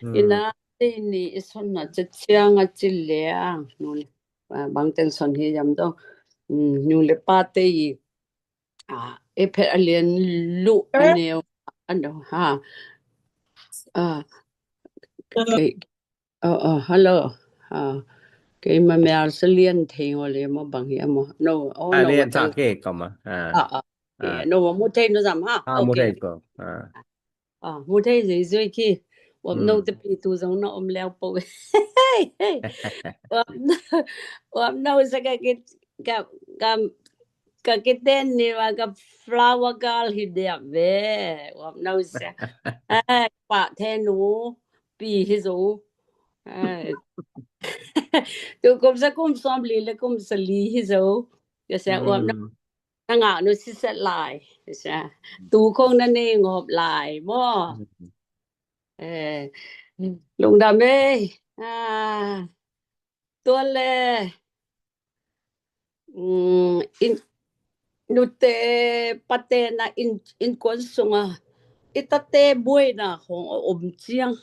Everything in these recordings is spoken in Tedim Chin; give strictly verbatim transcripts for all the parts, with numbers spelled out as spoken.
Ina, tei ni i son na ciang a cil le ang nun, bang teng son hi yam dong. Nu le pa tei a ephet a lian lu a neu a neu ha. Hello. Kei ma mel sa lian thei ngo le mo bang hi a mo. No, oh, no, lian ta ke kama. No, mo thei no zam ha. Mo thei ko. Mu thei zui zui ki. Uap no te pi tu zong na om leu po. Uap no sa ka ki ka ka ka kiten ni wa ka flower girl hi dia ve. Uap no sa. Ai pa the nu pi hi zo. Tu kum sa kum som li le kum sa li hi zo. Ka sa uap no. Na ngah nu siset lai. Tu kong na ne ngop lai mo. Lungdam e. Tua le nute pate na in kuan sunga i tate buai na hong om ciang.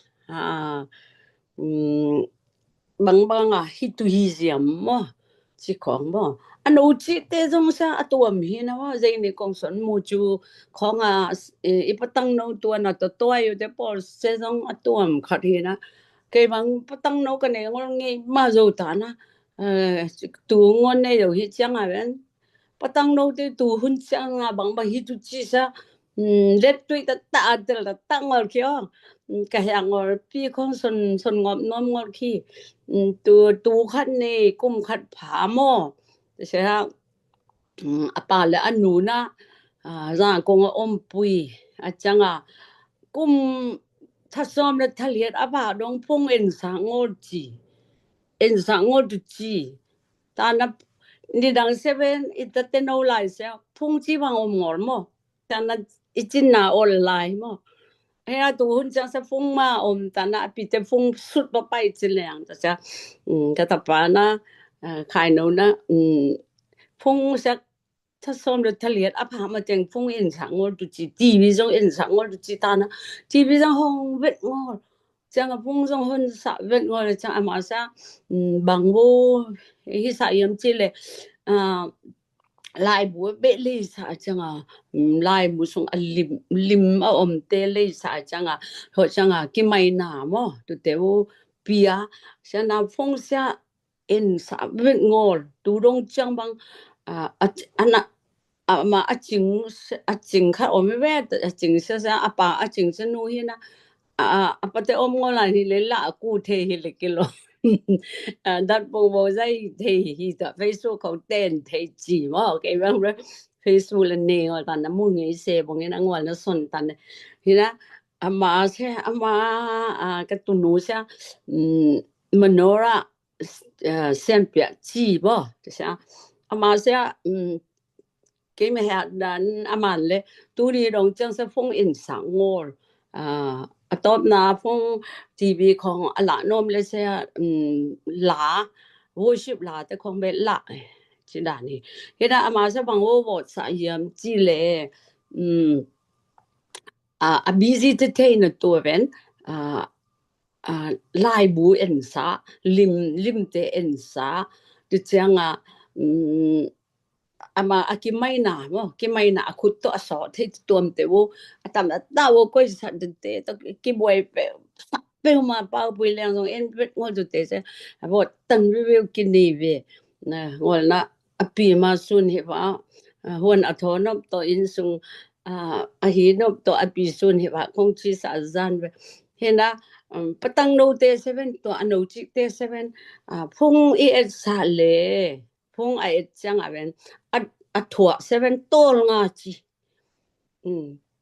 Bangbang a hi tu hi ziam mo. Ci khong mo. A no ci te zong sa a tuam hi na mo. Zei ni kong son mu cu khong a i patang no tua na to tua yu te por se zong a tuam khat hi na. Kei bang patang no ka ne ngol ngei ma zo ta na. Tu ngon ne zo hi ciang a ven. Patang no te tu hun ciang a bangbang hi tu ci sa. Let tui ta ta a tel ta ta ngol ki o. Ka hea ngol pi khong son son ngop nom ngol ki. Tu tu khat nei kum khat pha mo. Te se ha a pa le a nu na za kong a om pui a ciang a kum tha som le tha liat a pa dong phung en sa ngol ci. En sa ngol tu ci. Ta na ni dang seven i ta te no lai se phung ci bang om ngol mo. Ta na i cin na ol lai mo. He a tu hun ciang sa phung ma om ta na a pi te phung sut pa pai ci leng ta sa. Ka ta pa na khai no na phung sa tha som le tha liat a pha ma ciang phung en sa ngol tu ci. T V zong en sa ngol tu ci ta na. T V zong hong vet ngol. Ciang a phung zong hon sa vet ngol ciang a ma sa bang bo hi sa yam ci le laibu beh lei sa ciang a laibu sung a lim lim a om te lei sa ciang a ho ciang a ki mai na mo tu te u pia sia na phung sia en sa vet ngol tu dong ciang bang a na ama a cing a cing kha om ve a cing sia sia a pa a cing sia nu hi na a pa te om ngol a hi le la a ku thei hi le kilo. Dat pong bo zai thei hi ta Facebook khong ten thei ci mo kei bang re Facebook le ne ngol ta na mu ngei se bong ina ngol na son ta ne hi na ama se ama ka tu nu sia manora sianpiah ci bo. Ama sia kei me hea dan a man le tuni dong ciang sa phung in sa ngol a tawpna phung T V khong a la nom le sia la worship la te khong be la ci dan hi. Hina ama sa bang wo wo sa yam ci le a busy te thei na tua ven laibu en sa lim lim te en sa tu ciang a ama a kimaina mo kimaina a khut to a sawh thei tuam te wo a tam a ta wo koi sa te to kibuai pe pe ma pau pui leng zong en vet ngol tu te se a bo tan ve ve ki nei ve na ngol na a pi ma sun hi va huan a tho nop to in sung a hi nop to a pi sun hi va kong ci sa zan ve hina patang no te seven to a no ci te seven phung i et sa le phung a et ciang a ven a thuak seven tol nga ci.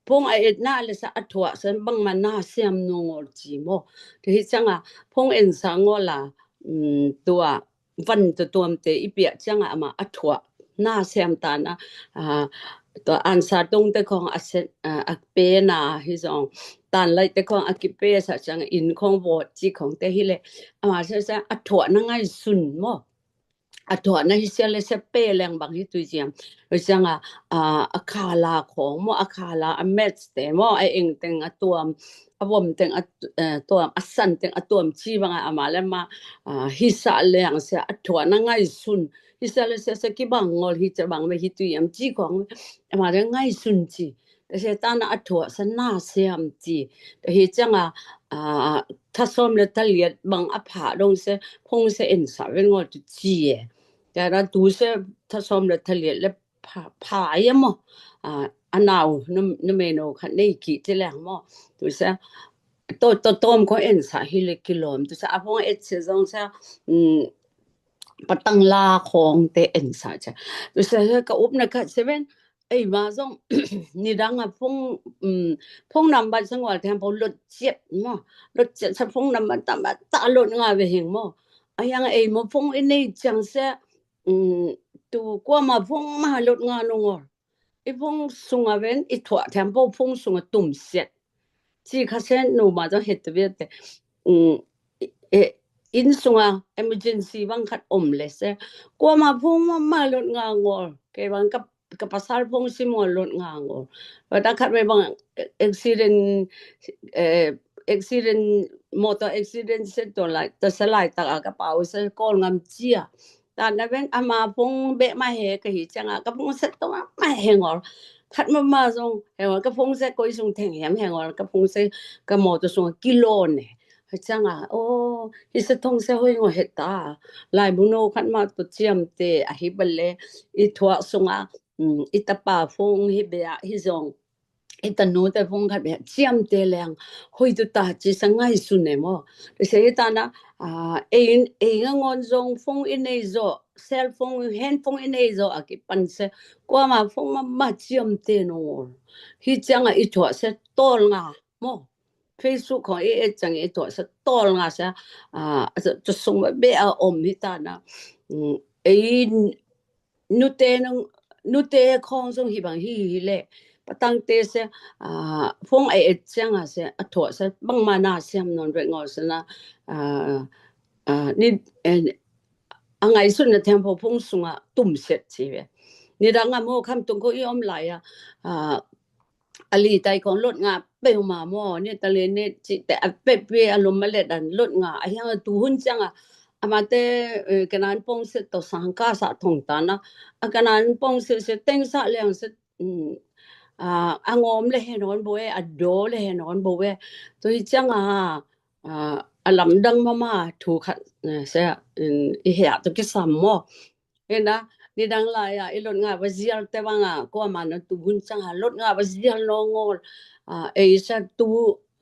Phung a et na le sa a thuak seven bang ma na siam nungol ci mo te hi ciang a phung en sa ngol a tua van tu tuam te i piah ciang a ama a thuak na siam ta na tua ansa tung te khong a sen a pe na hi zong tan lai te khong a kipe sa ciang in khong vot ci khong te hi le ama sa sa a thuak na ngai sun mo. A thuak na hi sia le sia pe leng bang hi tui ciam hi ciang a a khala khong mo a khala a match te mo a eng teng a tuam a vom teng a, eh, tuam, a san teng a tuam ci bang a, ama le ama, ah, hisa leng sia a thuah na ngaihsun. Hisa le sia sia kibang ngol hi ca bang me hi tui am ci kong ama le ngaihsun ci. Te sia ta na a thuah sa na siam ci. Te hi ciang a, ah, tha sawm le tha liat bang a pha dong sia phung sia en sa ven ngol tu ci e. Te na tu sia tha sawm le tha liat le pha, pha ia maw. Ah, a nau, nu, numei no khat nei ki ci leng maw. Tu sia to, to tom ko en sa hi le kilom. Tu sia a phung et sia zong sia, um, patang la khong te en sa sia. Tu sia ka up na khat seven. Ei ma zong nidang a phung, um, phung nambat sa ngol thiam phung lot ciat maw. Lot ciat sa phung nambat tam ta lot nga ve hing maw. A yang ei maw phung i nei ciang sia, um, tu kua ma phung ma lot nga no ngol. I phung sunga ven, i thuah thiam phung phung sunga tum siat. Ci kha sen nu ma zong het te viat te. Um, e, inn sunga emergency bang khat om le se. Kua ma phung ma ma lot nga ngol. Kei bang ka, ka pasal phung sim ngol lot nga ngol. Wa ta khat ve bang accident, eh, accident, motor accident se to lai, ta sa lai ta ka pau se kol ngam cia. Ta na ven ama phung beh ma he ka hi ciang a, ka phung set to ma, ma he ngol. Khat ma ma zong he ngol, ka phung set koi sung theng hiam he ngol, ka phung set ka motor sung a kilon e. He ciang a, oh, hi sa thong se hoi ngol he ta. Lai bu no khat ma to ciam te a hi bal le, i thuah sung a, um, i tapa phung hi bia hi zong. I tanu te phung khat bia ciam te leng hoi tu ta ci sa ngaihsun e maw. Te se i ta na, ah, ei, ei nga ngon zong phung i nei zo, cell phone, hand phone i nei zo a kipan se, kua ma phung ma, ma ciam te no ngol. Hi ciang a i thuah se tol nga maw. Facebook khong i et ciang i thuah se tol nga se, ah, a, tu sung ma bia om hi ta na. Um, ei nute nang, nute khong zong hi bang hi hi le. Patang te se, ah, phung a et ciang a se, a thuah se, bang ma na siam non ve ngol se na, ah, ah, ni, eh, a ngaihsun na thiam phung phung sunga tum siat ci ve. Nidang a maw kham tung ko i om lai a, ah, a li tai kong lot nga peuh ma maw, ni ta le ni ci te a peuh peuh a lum a let an lot nga, a hiang a tu hun ciang a, ama te, eh, Kanan pong se to sang ka sa thong ta na, a Kanan pong se se teng sa leng se, um, ah, a ngom le he non bo e, a do le he non bo e, tu hi ciang a, ah, a lamdang ma ma thu khat, eh, se, um, i hea tu kisam maw. Hena, nidang lai a, i lot nga va zial te bang a, kua ma na tu hun ciang a, lot nga va zial no ngol. Ah, ei sa tu,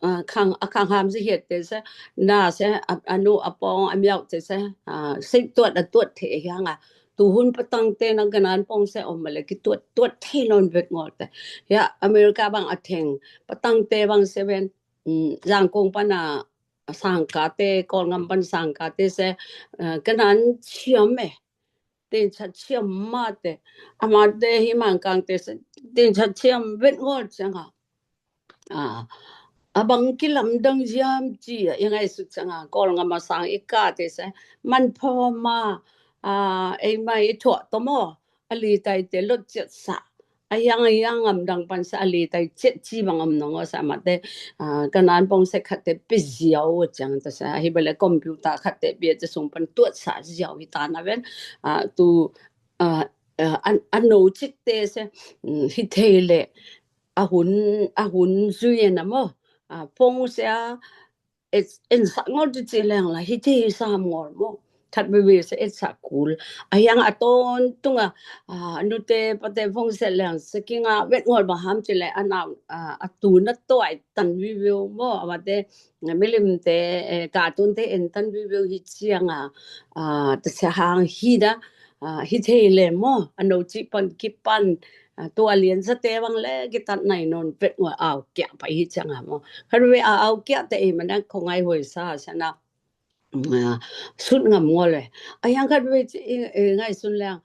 ah, khang, a khang ham si hiat te sa, na sa, a, a nu, a pong, a miau te sa, ah, sei tuat, a tuat the hiang a. Tu hun patang te na Kanan pong sa om ma le ki tuat, tuat the non vet ngol te. Ya, America bang a theng, patang te bang seven, um, Zangkong pan a, a sang ka te, Kawlngam pan sang ka te sa, ah, Kanan ciam e. Tin chat ciam ma te, ama te hi mang kang te sa, tin chat ciam vet ngol ciang a. Ah, a bang kilamdang ziam ci a, i ngaihsut ciang a, Kawlngam a sang i ka te sa, man pho ma, ah, ei mai i thuah to maw, a li tai te lot ciat sa. A hiang, a hiang ngam dang pan sa a li tai ciat ci bang om nong a sa ma te, ah, Kanan pong sa khat te pi ziau ciang ta sa, hi bale computer khat te pi a te sung pan tuat sa ziau hi ta na ven, ah, tu, ah, ah, an, an no cik te sa, um, hi thei le, a hun, a hun zui e na maw, ah, pong sa, et, en sa ngol tu ci leng la, hi thei sam ngol maw. Khat veve sa et sa kul. A hiang a ton tung a, ah, nute pate phung sa leng sa ki nga vet ngol ba ham ci le a nau, ah, a tu na to ai tan veve maw. A ma te, milim te, eh, ka tun te en tan veve hi ciang a, ah, ta sa hang hi da, ah, hi thei le maw. A no ci pan ki pan, ah, tua lian sa te bang le ki tat nai non vet ngol au kia pa hi ciang a maw. Khat veve a au kia te i ma na ko ngai hoi sa sa na. Ah, sut ngam ngol e. A hiang khat ve ci, i, i ngaihsun leng,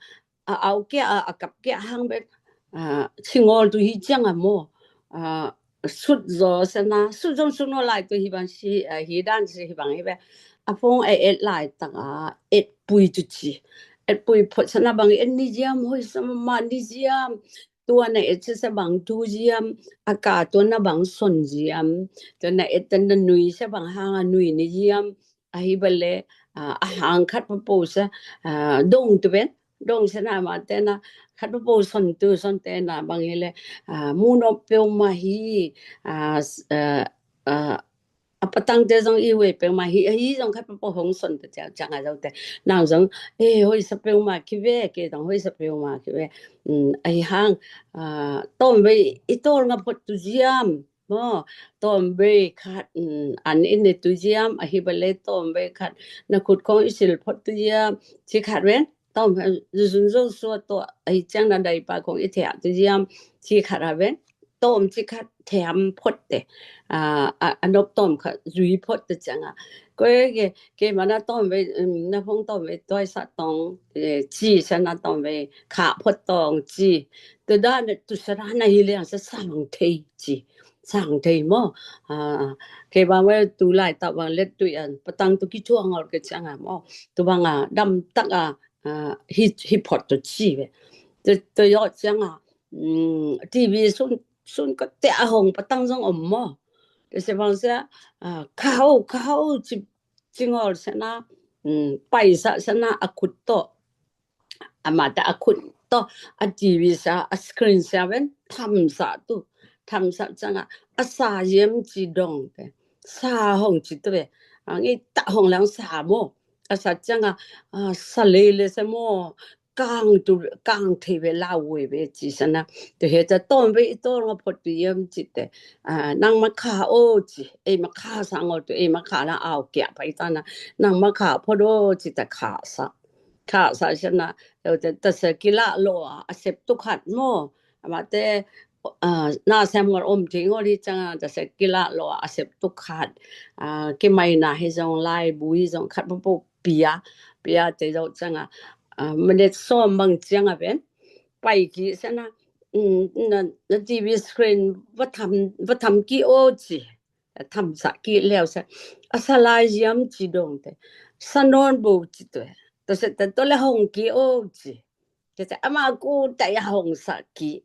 a au kia, a, a kap kia hang bet, ah, ci ngol tu hi ciang a maw. Ah, sut zo sa na, sut zong sut no lai tu hi bang si, ah, hi dan si hi bang hi ve. A phung a et lai tak a, et pui tu ci. Et pui phot sa na bang et ni ziam, hoi sa ma ni ziam. tua na et sese bang tu ziam, a ka tua na bang son ziam, tua na et na nui se bang hang a nui ni ziam, ahi bale, a, a hang khat papo se, a, dong tu ben, dong se na ma te na, khat papo son tu son te na bang hi le, a, mu no peuhmah hi, a, s-, a, a, a patang te zong i wei peuhmah hi, ahi zong khat papo hong son te ciang, ciang a zong te, nang zong, e, hoi sa peuhmah ki ve, ke zong hoi sa peuhmah ki ve, um, ahi hang, a, tawm vei, i tawlnga phot tu ziam, maw, tawm vei khat, um, an in ne tu ziam, ahi bale tawm vei khat, na khut khong i sil phot tu ziam, ci khat ven, tawm, zuzun zo sua tua, ahi ciang na dai pa khong i thea tu ziam, ci khat a ven, tawm ci khat thiam phot te, a, a, a nop tawm khat zui phot te ciang a. Koi ke, ke ma na tawm vei, um, na phong tawm vei tuai sa tong, e, ci sa na tawm vei, kha phot tong ci. Tu da ne tu sa na hi liang sa sang thei ci. Sang thei maw. A, ke ba we tu lai ta bang let tu an, patang tu ki chuang ol ke ciang a maw. Tu bang a, dam tak a, a, hi, hi phot tu ci ve. Tu, tu yo ciang a, um, T V sun, sun ko te a hong patang zong om maw. Te se bang se, a, kha o, kha o, ci, ci ngol se na, um, pai sa se na a khut to. A ma ta a khut to, a T V sa, a screen sa ven, tham sa tu, tham sa ciang a, a sa ziam ci dong te, sa hong ci tu ve, a ngi ta hong lang sa maw, a sa ciang a, a sa le le se maw, kang tu, kang thei ve lau ve ve ci sa na. Tu he ta tawm ve i tawlnga phot tu yam ci te. A, nang ma kha o ci. Ei ma kha sa ngol tu, ei ma kha la au kia pai ta na. Nang ma kha phot o ci ta kha sa. Kha sa sa na. Te ta sa kila lo a, a sep tu khat maw. A ma te, a, na sem ngol om ti ngol hi ciang a, ta sa kila lo a, a sep tu khat. A, ki mai na hi zong lai bu hi zong khat papo pia, pia te zo ciang a, a, minute sawm bang ciang a ven, pai ki sa na, um, na, na T V screen va tham, va tham ki o ci, a tham sa ki leo sa, a sa lai ziam ci dong te, sa non bo ci tu, ta sa ta to le hong ki o ci, Te te ama ku ta ya hong sa ki.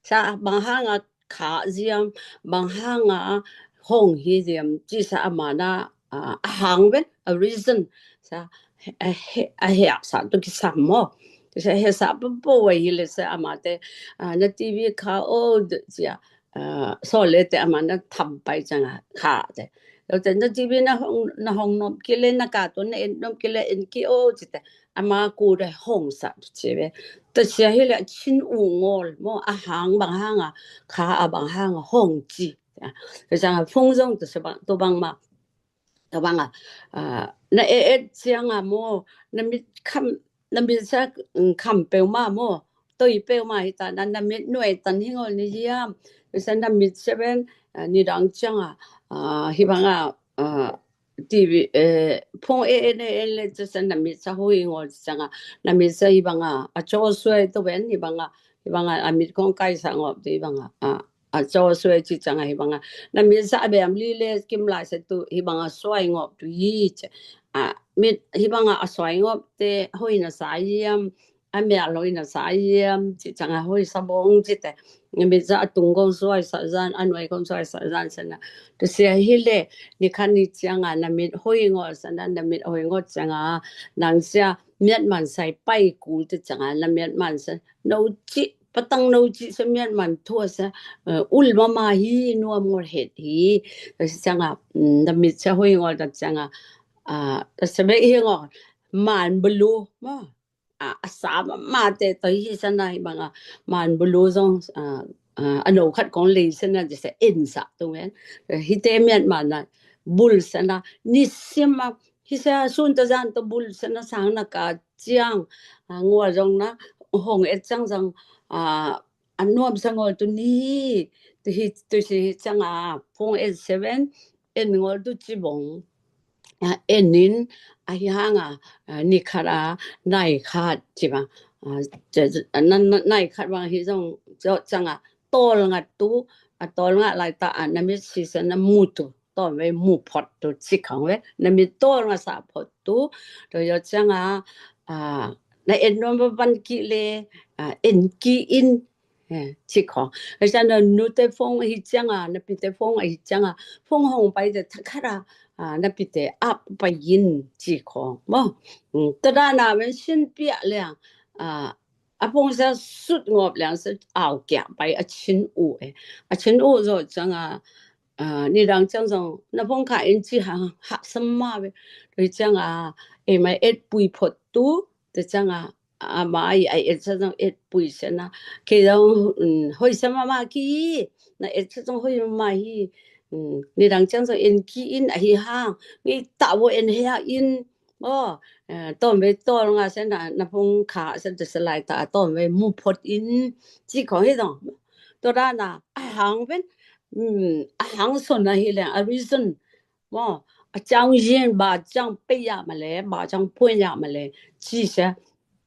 Sa bang hang a kha ziam, bang hang a hong hi ziam, ci sa ama na, a, a hang ven, a reason. Sa, a, he, a he a sa tu ki sam mo. Sa he sa pa po wa hi le sa ama te, a, na T V kha o, cia, a, so le te ama na tham pai ciang a kha te. Lo te na T V na hong, na hong nop ki le, na ka tu na en nop ki le, en ki o, ci te. Ama ku de hong sa tu ci ve. Ta sia hi le chin u ngol mo, a hang bang hang a, kha a bang hang a hong ci. Ka ciang a phung zong tu sa bang, tu bang ma. Tu bang a, a, na e et ciang a mo, na mit kham, na mit sa, mm, kham peu ma mo. Toi peu ma hi ta na, na mit nuai tan hi ngol ni ziam. Sa na mit sa ben, a, ni dang ciang a, a, hi bang a, a, T V, eh, phone en en en le, ci sa na mit sa hoi ngol ciang a, na mit sa hi bang a, a caw suai tu ben hi bang a, hi bang a, a mit kong kai sa ngop tu hi bang a, a, a caw suai ci ciang a hi bang a, na mit sa a bem li le kim lai sa tu hi bang a suai ngop tu hi ci. A, mit hi bang a, a suai ngop te hoi na sa yam, a mel hoi na sa yam, ci ciang a hoi sa bong ci te. Na mit sa a tung kong suai sa zan, a nuai kong suai sa zan sa na. Tu sia hi le, ni khan ni ciang a, na mit hoi ngol sa na, na mit hoi ngol ciang a, nang sia miat man sai pai ku te ciang a, na miat man sa, no ci, patang no ci sa miat man thua sa, eh, ul ma ma hi, nuam ngol het hi, ta sa ciang a, mm, na mit sa hoi ngol ta ciang a, a, ta sa be hi ngol, man bulu, ma, a, a sa ma, ma te to hi sa na hi bang a, man bulu zong, a, a, a no khat kong lei sa na, ci sa en sa tu men. Hi te miat man na, bul sa na, ni sim a, hi sa sun ta zan ta bul sa na sang na ka ciang, a, ngua zong na, hong et ciang zong, a, a nuam sa ngol tu ni, tu hi, tu si ciang a, phone et seven, en ngol tu ci bong. A, en in, a hi hang a, a, ni khat a, nai khat ci bang. A, ce, ce, a, na, na, nai khat bang hi zong, zo ciang a, tol ngat tu, a tol ngat lai ta a, na mit si sa na mu tu, tol ve mu phot tu ci khang ve, na mit tol ngat sa phot tu, tu yo ciang a, a, na en nuam ba ban ki le, a, en ki in, Eh, ci khawng. Ahi ciang na nute phone ahi cianga, na pite phone ahi cianga, phone hong pai te thakhat a, ah, na pite ap pai in ci khawng maw. Mm, tua dan a pen sin piah liang, ah, a phone sa sut ngawp liang sa au kiak pai a cin uh e. A cin uh zawh cianga, ah, nidang ciang zong na phone kha in ci hang hak sam ma ve. Tua cianga, ei mai et pui phot tu, tua cianga, ama i a et sa zong et pui sena. Kei zong, um, hoi sa mama ki, na et sa zong hoi mama hi. Um, nidang ciang zong en ki in ahi hang. Ngei ta vo en hea in. Aw, eh, tawm ve tawm nga sena, na phone kha sa ta sa lai ta, tawm ve mu phot in. Ci khawng hi zong. Tua dan a, a hang pen, um, a hang son ahi leng, a reason. Maw, a ciang yin, ba ciang pei ya ma le, ba ciang puan ya ma le, ci sia,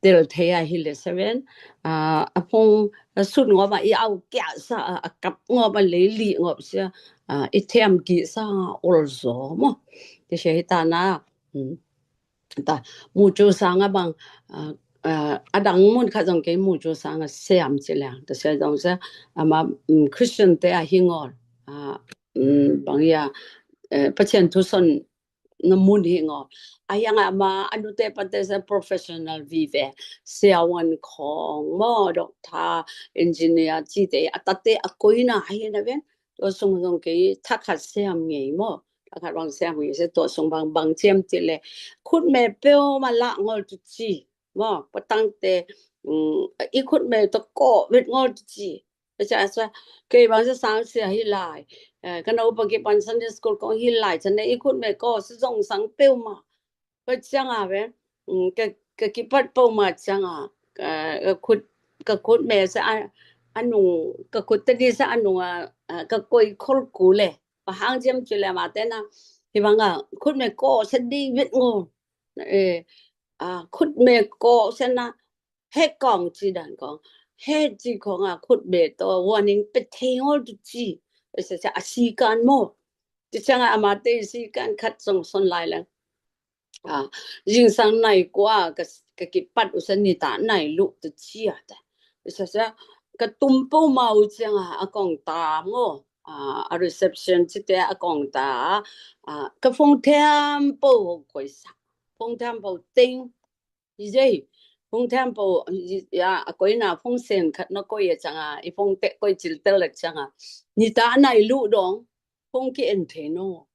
tel thei a hi le seven, ah, a phone, a sut ngawp a, i au kia sa, a, a kap ngawp a, lei li ngawp sia, ah, i thiam ki sa, ol zaw maw. Ti sia hi ta na, um, ta, mucu sanga bang, ah, ah, a dang mun kha zong kei mucu sanga siam ci liang, ta sia zong sia, ama, um, Christian te a hi ngol, ah, um, bang ya, eh, Pathian thu son na mun hi ngol. A hiang ama, a nute pate sa professional vive. Siawan khawng maw, doctor, engineer, cite, a tate, a koina hi na ven. Tua sung zong kei thakhat siam ngei maw. Thakhat bang siam ngei sa tua sung bang bang ciam ti le. Khutme peuh ma la ngol tu ci. Maw, patangte, um, i khutme to ko vet ngol tu ci. Asa, asa, kei bang sa sang sia hi lai. Eh, ka naupa kipan Sunday school kong hi lai, sa ne i khutme ko sa zong sang peuh ma. Ka cianga ve, um, ka, ka kipat peuh ma cianga, ka, ka khut, ka khutme sa a, a nung, ka khut tadi sa a nung a, a, ka koi khol ku le. Ba hang ciam ci le ma te na, hi bang a, khutme ko sa di vet ngol. Eh, a, khutme ko sa na, he kong ci dan kong, he ci kong a khutme to warning pe thei ngol tu ci. Asa, asa, a sikan maw. Ti cianga ama te sikan khat song son lai lang. Ah, zingsang nai kua ka, ka kipat usa nita nai lu tu ci a ta. Asa, asa, ka tum peuh ma uh cianga a kong ta maw. Ah, a reception cite a kong ta. Ah, ka phone thiam peuh koi sa. Phone thiam peuh teng. Hi zei, phone thiam peuh, ya, a koina phone sen khat na koi a cianga, i phone te koi cil tel a cianga. Nita nai lu dong, phone ki en thei no.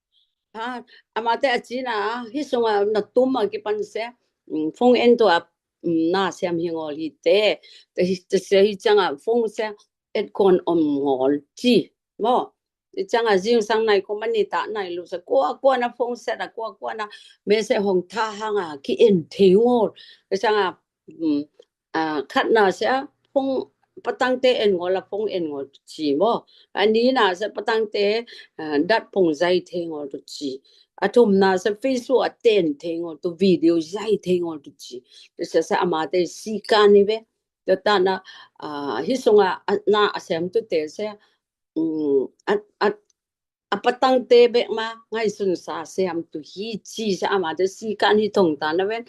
Ha, ama te a cina, hi sunga na tum a kipan se, um, phone en tua, um, na siam hi ngol hi te, te hi, te se hi cianga, phone se, et kon om ngol ci, maw. Ti cianga zingsang nai kong ma nita nai lu sa, kua, kua na phone set a, kua, kua na message hong tha hanga, ki en thei ngol. Ti cianga, um, ah, khat na sia, phone patangte en ngol a phone en ngol ci maw. A ni na sia patangte, ah, dat phone zai thei ngol tu ci. A thum na sia Facebook a ten thei ngol tu video zai thei ngol tu ci. Ti sia sia ama te sikan hi ve. Tua ta na, ah, hi sunga, a, na a sem tu te sia, um, a, a, a patangte bek ma, ngai sun sa siam tu hi ci sa ama te sikan hi thong ta na ven.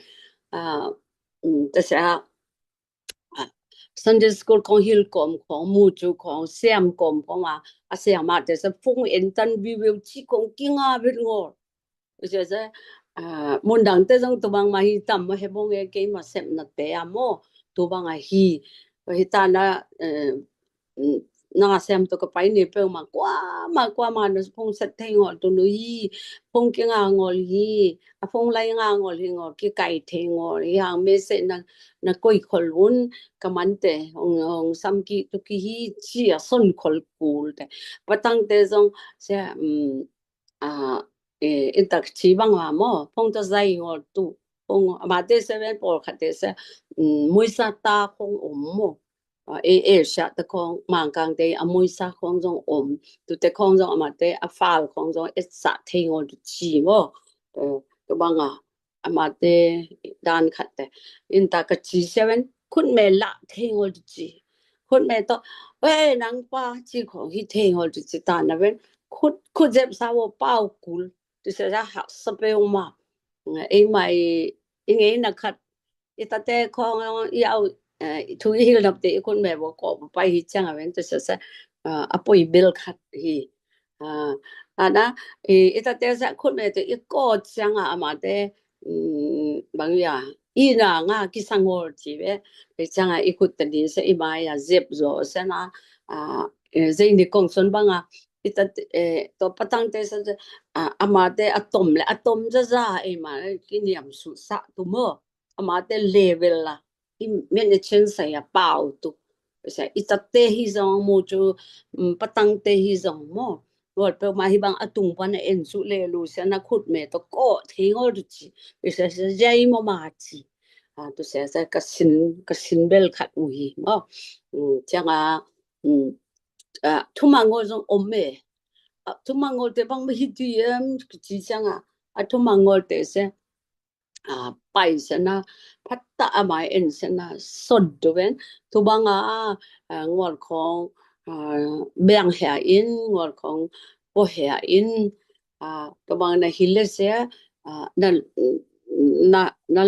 Ah, um, ta sia, ah, Sunday school kong hil kom kong, mucu kong, siam kom kong a, a siam a te sa phone en tan vive ci kong kinga vet ngol. Sia sia, ah, mundang te zong tubang ma hi tam ma he bong e kei ma sem na te a maw, tubang a hi. Hi ta na, eh, mm, na sem tu ka pai ni peuh ma kua, ma kua ma na phone set thei ngol tu nu hi, phone ki nga ngol hi, a phone lai nga ngol hi ngol, ki kai thei ngol hi hang message na, na koi khol un, ka man te, hong, hong sam ki tu ki hi ci a son khol kul te. Patang te zong sia, mm, ah, eh, in tak ci bang a maw, phone to zai ngol tu. Phone, ama te sia ven pawl khat te sia, mm, muisa ta khong om maw. Ah, eh, eh, sia ta khong, mangkang te a muisa khong zong om. Tu te khong zong ama te a fal khong zong et sa thei ngol tu ci maw. Eh, tu bang a, ama te dan khat te. In ta ka ci sia ven, khut me la thei ngol tu ci. Khut me to, "Wei, nang pa," ci khong hi thei ngol tu ci ta na ven. Khut, khut zep sa wo pau kul. Tu sia sia hak sa peuh ma. Ei mai, i ngei na khat, i ta te khong, i au, eh, thu i hilh nop te i khutme bawh kawh pai hi ciang a ven, tu sese, ah, a poi bel khat hi. Ah, ana, i, i tate sa khutme te i kawh ciang a amate, mm, bang ya, i na nga kisang hol ci ve, i ciang a i khut te ni se i mai a zep zo se na, ah, eh, zei ni kong son bang a, i tate, eh, to patang te sa, ah, amate a tom le, a tom za za, ei ma, kiniam su sa tu mo. Amate level la, i men a chen sai a pau tu. Sa i tate hi zong mu cu, mm, patang te hi zong mo. Ruat pe ma hi bang a tung pan a en su le lu sia na khutme to ko thei ngol tu ci. Sa sa jai mo ma ci. Ah, tu sa sa ka sin, ka sin bel khat u hi mo. Mm, ciang a, mm, ah, thumangol zong om e. Ah, thumangol te bang ma hi tu em, ci ciang a. Ah, thumangol te se. Ah, pai se na, phat ta a mai en se na, son tu ven, tu bang a, ah, ngol khong, ah, beng hea in, ngol khong po hea in, ah, tu bang na hi le se, ah, na, na, na,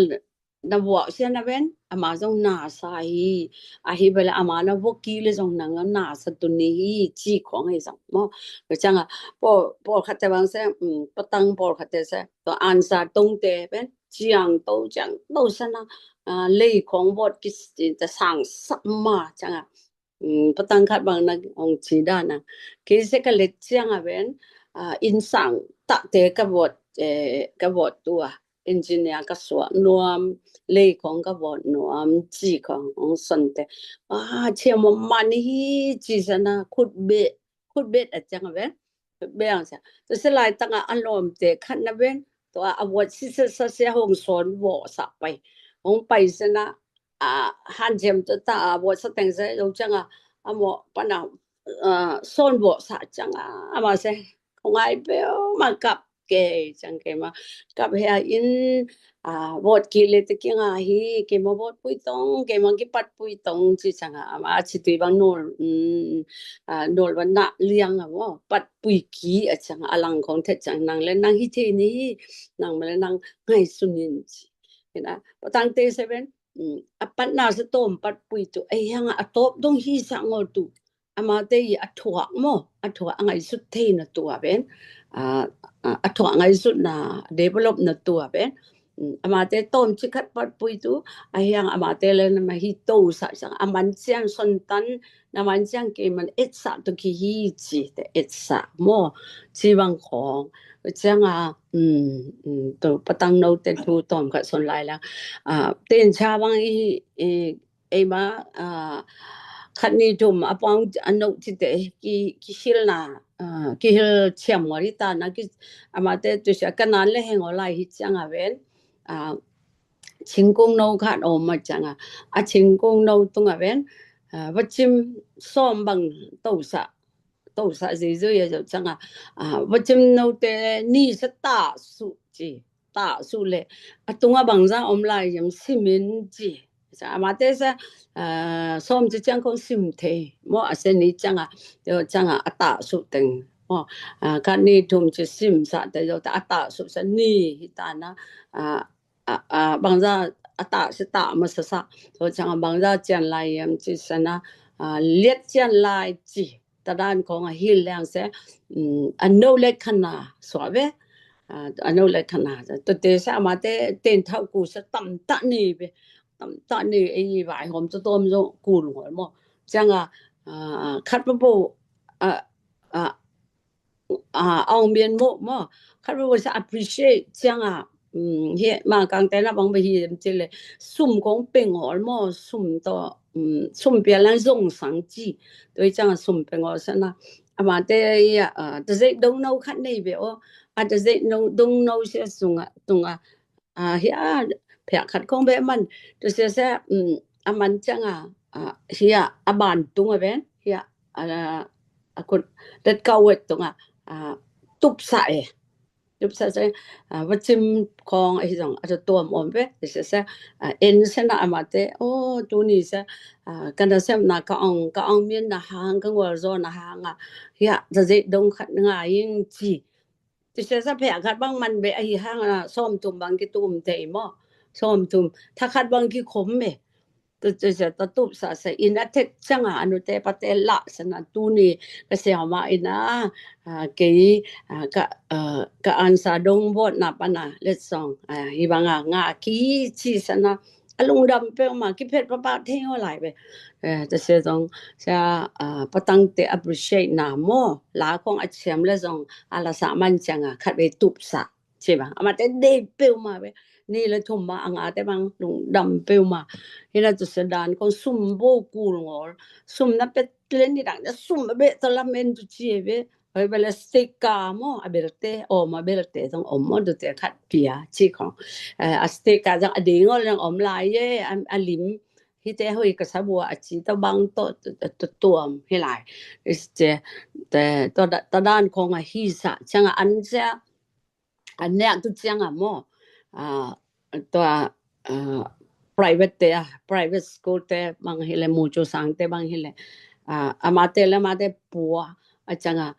na vuak se na ven, ama zong na sa hi, a hi bel ama na vuak ki le zong nang na sa tu ni hi, ci khong hi zong mo. Ka ciang a, pawl, pawl khat te bang se, mm, patang pawl khat te se, to ansa tong te pen, ciang to, ciang to sana, ah, lei khong vot ki s-, ta sang sa ma ciang a. Mm, patang khat bang na ong ci dan a. Kei se ka let ciang a ven, ah, inn sang ta te ka vot, eh, ka vot tu a. Engineer ka suak nuam, lei khong ka vot nuam, ci khong ong son te. Ah, ciang mo man hi, ci sana, khut be, khut bet a ciang a ven. Beng sia. Tu se lai tang a a lawm te khat na ven. Tu a a vuat si sa sa sia hong son vuak sa pai. Hong pai se na, a, han jem tu ta a vuat sa teng se, lo ciang a, a mo pan a, a, son vuak sa ciang a, ama se. Hong ai pe o ma kap ke, ciang ke ma. Kap hea in, a, vot ki le te ki nga hi, ke ma vot pui tong, ke ma ki pat pui tong, ci ciang a, ama ci tui bang nol, mm, a, nol bang na liang a mo, pat pui ki a ciang a lang khong thet ciang nang le nang hi thei ni hi, nang ma le nang ngai sun in ci. Ina, patang te se ven, mm, a pat na se tom pat pui tu, a hiang a top dong hi sa ngol tu. Amate i a thuak mo, a thuak a ngaisut thei na tua ven, a, a, a thuak ngaisut na develop na tua ven. Mm, amate tom ci khat pat pui tu, a hiang amate le na ma hi to sa sang, a man ciang son tan, na man ciang ke man et sa tu ki hi ci te et sa mo, ci bang khong, ciang a, mm, mm, tu patang no te thu tom khat son lai la, a, ten cha bang i, i, ei ma, a, khat ni thum a pang a no ci te ki, ki hil na, a, ki hil ciam ngol hi ta na ki, amate tu sia ka nan le heng o lai hi ciang a ven, a, cingkung no khat om ma ciang a, a cingkung no tung a ven, a, va cim som bang to sa, to sa zui zui a zo ciang a, a, va cim no te ni sa ta su ci, ta su le, a tung a bang za om lai yam simin ci. Sa amate sa, a, som ci ciang kong sim thei mo a se ni ciang a, yo ciang a, a ta su teng mo, a, khat ni thum ci sim sa te yo ta a ta su sa ni hi ta na, a, a, a, bang za a ta si ta ma sa sa. So ciang a bang za cian lai yam ci sa na, a, liat cian lai ci. Ta dan khong a hil liang se, mm, a no le khana sua ve. A, a no le khana. Tu te sa amate ten thau ku sa tam ta ni ve. Tam ta ni ei vai hom tu tom zo ku lu mo. Ciang a, a, khat pa bo, a, a, a, a ong mian mo, mo. Khat pa bo sa appreciate ciang a, mm, hi, ma kang te na bang ba hi em ci le, sum kong peng ol mo, sum to, mm, sum pia lang zong sang ci. Toi ciang a sum peng ol sa na. Amate ya, a, ta zei dong no khat nei ve o. A ta zei no, dong no sia sung a, tung a, a, hi a, pia khat kong be man. Tu sia sa, mm, a man ciang a, a, hi a, a ban tung a ven, hi a, a, a kut, let kau wet tung a, a, tup sa e. Tup sa sa, a, va cim khong a hi zong, a tu tuam om ve, tu sia sa, a, en sa na amate, o, tu ni sa, a, ka na sem na ka ong, ka ong mian na hang, ka ngol zo na hang a, hi a, ta zei dong khat nga ing ci. Tu sia sa pia khat bang man be a hi hang a, som tum bang ki tum te mo, som tum, ta khat bang ki khom me. Tua tua sia tua tup sa sa in a thek cianga a nute pate lah sana tuni ka siama ina, a, kei, a, ka, a, ka ansa dong vot na pana letsong, a, hi banga nga ki ci sana a lungdam peuhmah kiphet papa thei ho lai ve. Eh, ta se zong sia, a, patangte appreciate na mo la kong a ciam le zong a la sa man cianga khat ve tup sa. Ci bang amate dei peuhmah ve. Ni le thum ma a ngate bang lungdam peuhmah. Hina tu se dan kong sum bo kul ngol. Sum na pet le ni dang na sum a be ta lamen tu ci ve. Hoi bele sticker mo a belte om a belte zong om mo tu te khat pia ci kong. Eh, a sticker zong a dei ngol zong om lai ye a, a lim. Hite hoi ka sabua a ci ta bang to, to, to tuam hi lai. Iste te to da, ta dan kong a hi sa cianga an sia a nek tu cianga mo, a, tua, a, private te, a, private school te bang hile, mucu sang te bang hile, a, amate le amate pua a cianga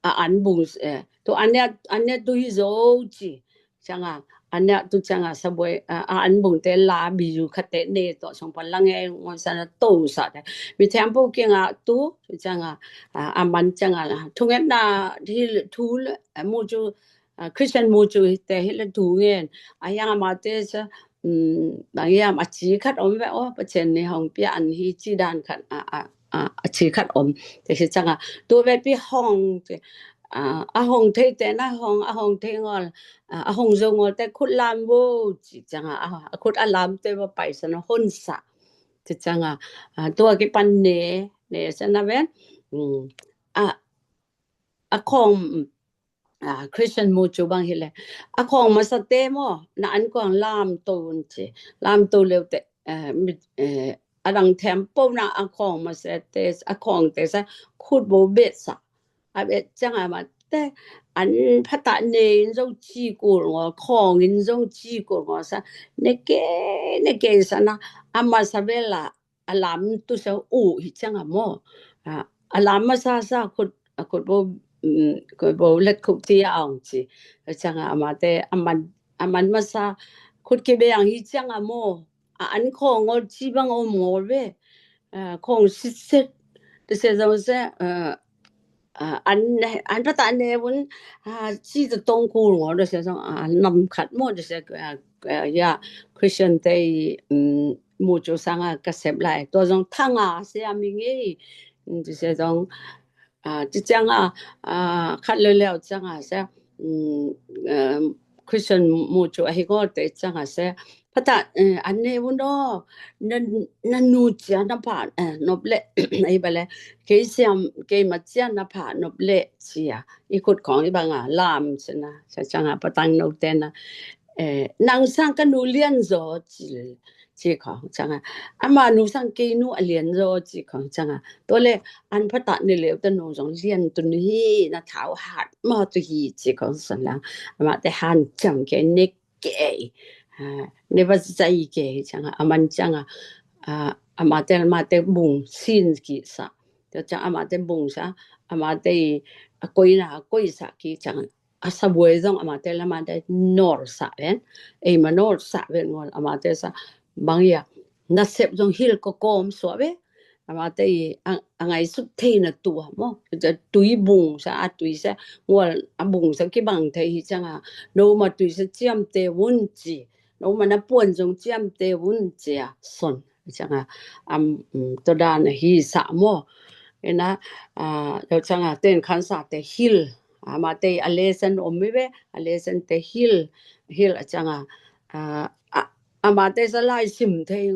a an bung, eh, tu an nek, an nek tu hi zo ci cianga, an nek tu cianga saboi, a, a an bung te la biyu khate ne to song pan lang e ngoi sana to sa te mi thiam po kianga tu cianga, a, a man cianga la thunget na hi thu le, a, mucu, a, Christian mucu te hi le thu ngen a yang amate sa, um, bang yam a ci khat om ve o Pathian ni hong pia an hi ci dan khat a, a, a, a ci khat om te hi cianga tu ve pi hong te, a, a hong thei te na hong, a hong thei ngol, a, a hong zo ngol te khut lam vo ci cianga a, a khut a lam te va pai sana hon sa te cianga, a, tua ki pan ne, ne sana ven, um, a, a kong a, Christian mucu bang hile a kong masa te mo na an kong lam to un ci lam to leu te, eh, mi, eh, a dang them po na a kong masa te a kong te sa khut bo bet sa a bet cianga amate an phata ne in zo ci kul ngo kong in zo ci kul ngo sa ne ke ne ke sana a masa bela a lam tu sa u hi cianga mo, a, a lam masa sa khut, a khut bo, um, khut bo let khuk ti a ong ci a cianga amate a man, a man masa khut ki be ang hi cianga mo, a an kong ol ci bang om ngol ve, a, kong sit set te se zong se, a, a, an, an pata ne un, a, ci ta tong kul ngol te se zong, a, nam khat mo te se, a, a, ya Christian te, um, mucu sanga ka sep lai to zong thanga se a mi nge, um, te se zong, a, ci cianga, a, khat le leu cianga se, um, um, Christian mucu a hi ngol te cianga se pata, eh, an ne un o na, na nu cia na pha, eh, nop le, ei bale kei siam kei ma cia na pha nop le cia i khut kong i banga lam sina sa cianga patang no tena, eh, nang sang ka nu lian zo ci, ci kong cianga ama nu sang kei nu a lian zo ci kong cianga to le an phata ni leu ta nu zong lian tu ni hi na thau hat ma tu hi ci kong san lang amate han ciam kei nek kei, a, ne va zai kei cianga a man cianga, a, amate amate bung sin ki sa te cianga amate bung sa amate i a koina a koi sa ki cianga a sabuai zong amate le amate nor sa ven, ei ma nor sa ven ngol amate sa bang ya na sep zong hil ko kom so ve amate i a, a ngai suk thei na tua mo tui bung sa a tui sa ngol a bung sa ki bang thei hi cianga no ma tui sa ciam te un ci no ma na puan zong ciam te un cia son cianga am, um, to dan a hi sa mo ina, a, lo cianga ten khan sa te hil amate a lesen om mi ve a lesen te hil, hil a cianga, a, a, amate sa lai sim thei,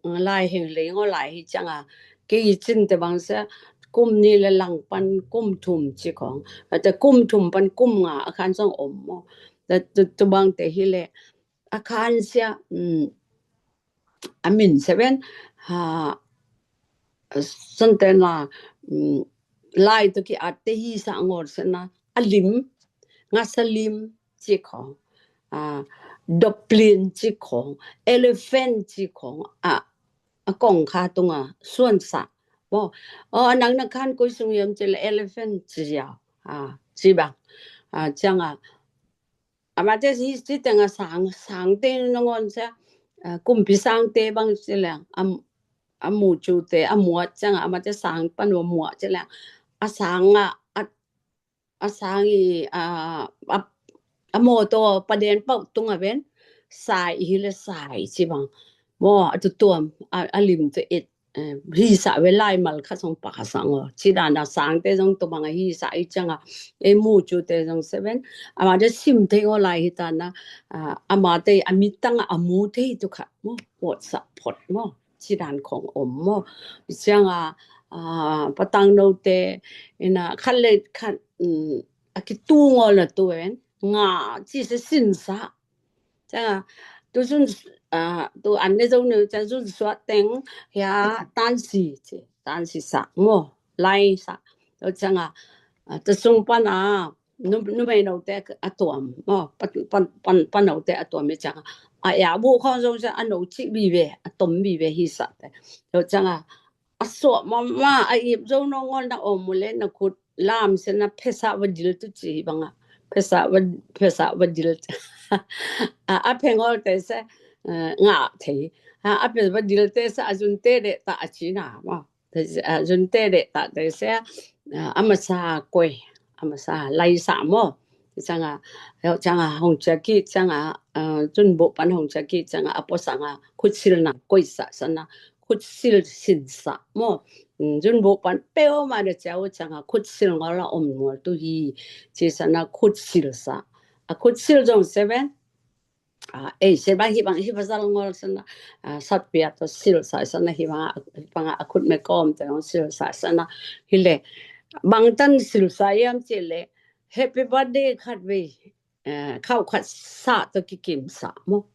lai heng lei ngo lai hi cianga kei cin te bang sa kum ni le lang pan kum thum ci kong a te kum thum pan kum nga a khan zong om mo te tu, tu bang te hi le a khan sia, um, a min seven, ha, son tena, um, lai to ki at te hi sa ngor sena a lim, nga sa lim ci kong, a, doplin ci kong, elephant ci kong, a, a kong kha tunga suan sa mo, o, a nang na khan koi sung yam ci le elephant ci ya, a, ci bang, a, cianga amate si, si tenga sang, sang te nangon sa, a, kumpi sang te bang si le, am, a mucute a muat ciangah, amate sang pan a muat ciangah, a sangah a, a sang i a, a, a mawtaw paden pauh tungah ven sai i hi le sai ci bang maw, a tutuam a, a limte et, eh, hisah ve, laimal khat zong pasang aw, ci dana sangte zong tua bang a hisah i ciangah, ei mucute zong seven, amate sim thei ngaw lai hi tana, ah, amate a mittangah a mu thei tu khat maw, puatsah phot maw, ci dan khong om maw. I ciangah, ah, patang note ina khat le khat, um, a kitu ngaw na tu en nga ci se sinsah. Ciangah tu zun, ah, tu an ne zong ne ciang zun suat teng hia tansi ci, tansi sah maw, lai sah. Tu ciangah, ah, tu sung pana nu, numei note a tuam maw, pan, pan, pan, pan note a tuam i ciangah a ya bu khong zong ciang a no ci vive, a tom vive hisahte. Tu ciangah a suah mama a ip zo nongol na om ule na khut lam se na phesa va dil tu ci banga, phesa va, phesa va dil. A, a phengol te se, eh, nga thei. A, a phesa va dil te se a zun te de ta a ci na ma. A zun te de ta te se, eh, a masa koi, a masa lai sa mo. Ciangah, ciangah hong ciaki ciangah, eh, zun bu pan hong ciaki ciangah a po sangah khut sil na koi sa sana, khut sil sin sa mo. Mm, zun bu pan peuh ma de ciau ciangah khut sil ngol a om ngol tu hi. Ci sana khut sil sa. A khut sil zong seven. Ah, ei, sil bang hi bang hi bang zal ngol sana. Ah, sat pia to sil sa sana hi bang, hi bang a khut me kom te ong sil sa sana. Hi le. Bang tan sil sa yam ci le. Happy birthday khat ve. Eh, khau khat sa to kikim sa mo.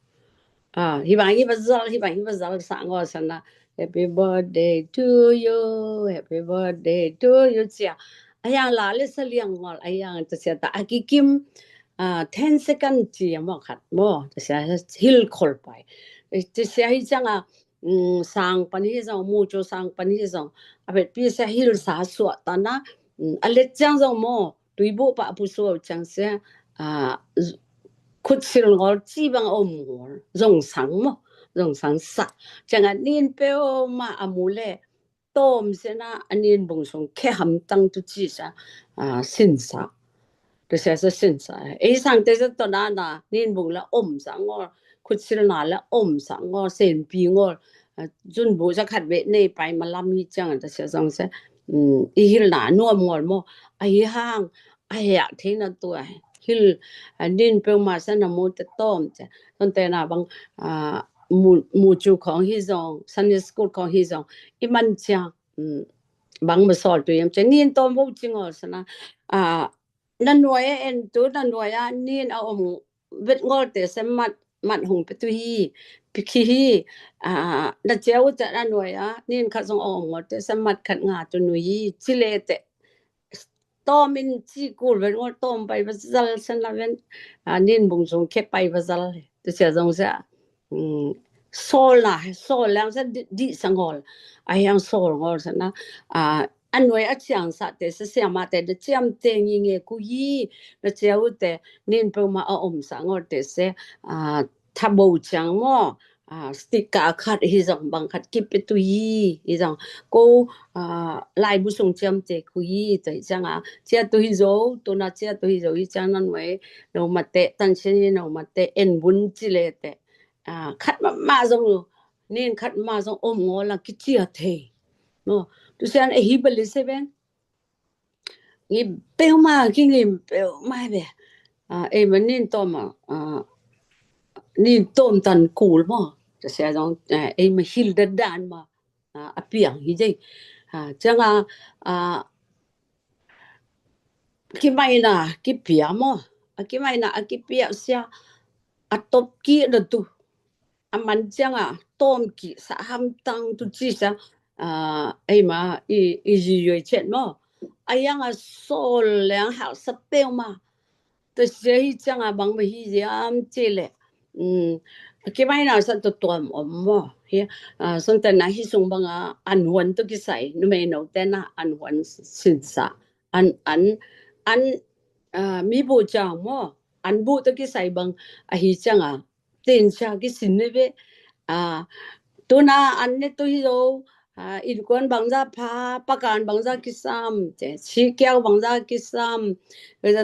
Ah, hi bang hi bang zal, hi bang hi bang zal sa ngol sana. Happy birthday to you, happy birthday to you cia. A yang la le sa liang ngol, a yang ta cia ta a kikim, ah, ten second cia mo khat mo. Ta cia hil khol pai. Eh, ta cia hi ciangah, mm, sang pan hi zong, mucu sang pan hi zong. A bet pi cia hil sa suah tana, mm, a let ciang zong mo. Tui bu pa a pu suau ciang cia, ah, khut sil ngol ci bang om ngol, zong sang mo, zong sang sa. Ciangah nin peuh ma a mu le, tom sena a nin bung sung khe hamtang tu ci sa, ah, sin sa. Tu sia sa sin sa. Ei sang te sa to na na, nin bung la om sa ngol, khut sil na la om sa ngol, sen pi ngol, ah, zun bu sa khat ve nei pai ma lam hi ciang ta sia zong sa, mm, i hil na nuam ngol mo, a hi hang, a hia thei na tua hil, a nin peuh ma sa na mu te tom te. Ton te na bang, a, mu, mucu khong hi zong, Sunday school khong hi zong, i man ciang, mm, bang ma sol tu yam ciang, nin tom bo ci ngol sa na, a, na nuai a en tu, na nuai a nin a om vet ngol te sa mat, mat hong pe tu hi, pi khi hi, a, na ciau te na nuai a, nin khat zong a om ngol te sa mat khat nga tu nu hi, ci le te. Tom in ci kul ven ngol tom pai va zal sa na ven, a, nin bung zong khe pai va zal. Tu sia zong sia, mm, sol na, sol lang sa di, di sa ngol. A hiang sol ngol sa na, a, a nuai a ciang sa te sa sia ma te na ciam te ngi nge ku hi, na ciau te nin peuh ma a om sa ngol te se, a, tha bo ciang mo, a, sticker khat hi zong bang khat kip pe tu hi, hi zong ko, a, lai bu sung ciam te ku hi, ta hi ciang a, cia tu hi zo, tu na cia tu hi zo, hi ciang nan wei, no ma te, tan sin hi no ma te, en bun ci le te, a, khat ma, ma zong lu, nin khat ma zong om ngol a ki cia thei. No, tu sian e hi ba li se ben. Ngim peuh ma, ki ngim peuh ma be. A, ei ma nin tom a, a, nin tom tan kul mo. Ta sia zong, a, ei ma hil da dan ma. A, a piang hi dei. A, ciang a, a, ki mai na, ki pia mo. A ki mai na, a ki pia sia. A top ki da tu. A man ciang a, tom ki sa ham tang tu ci sa, a, ei ma, i, i zi yoi chet mo. A yang a sol leng hak sa peuh ma. Ta sia hi ciang a bang ma hi ziam ci le. Mm, ki mai na sa tu tuam om mo. Hi, a, son ta na hi sung bang a, an huan tu ki sai, nu mei no te na, an huan sin sa. An, an, an, a, mi bu ciang mo. An bu tu ki sai bang, a hi ciang a. Tin sia ki sin ne ve. A, tu na an ne tu hi zo, innkuan bangza pha, pakan bangza kisam, sikiau bangza kisam,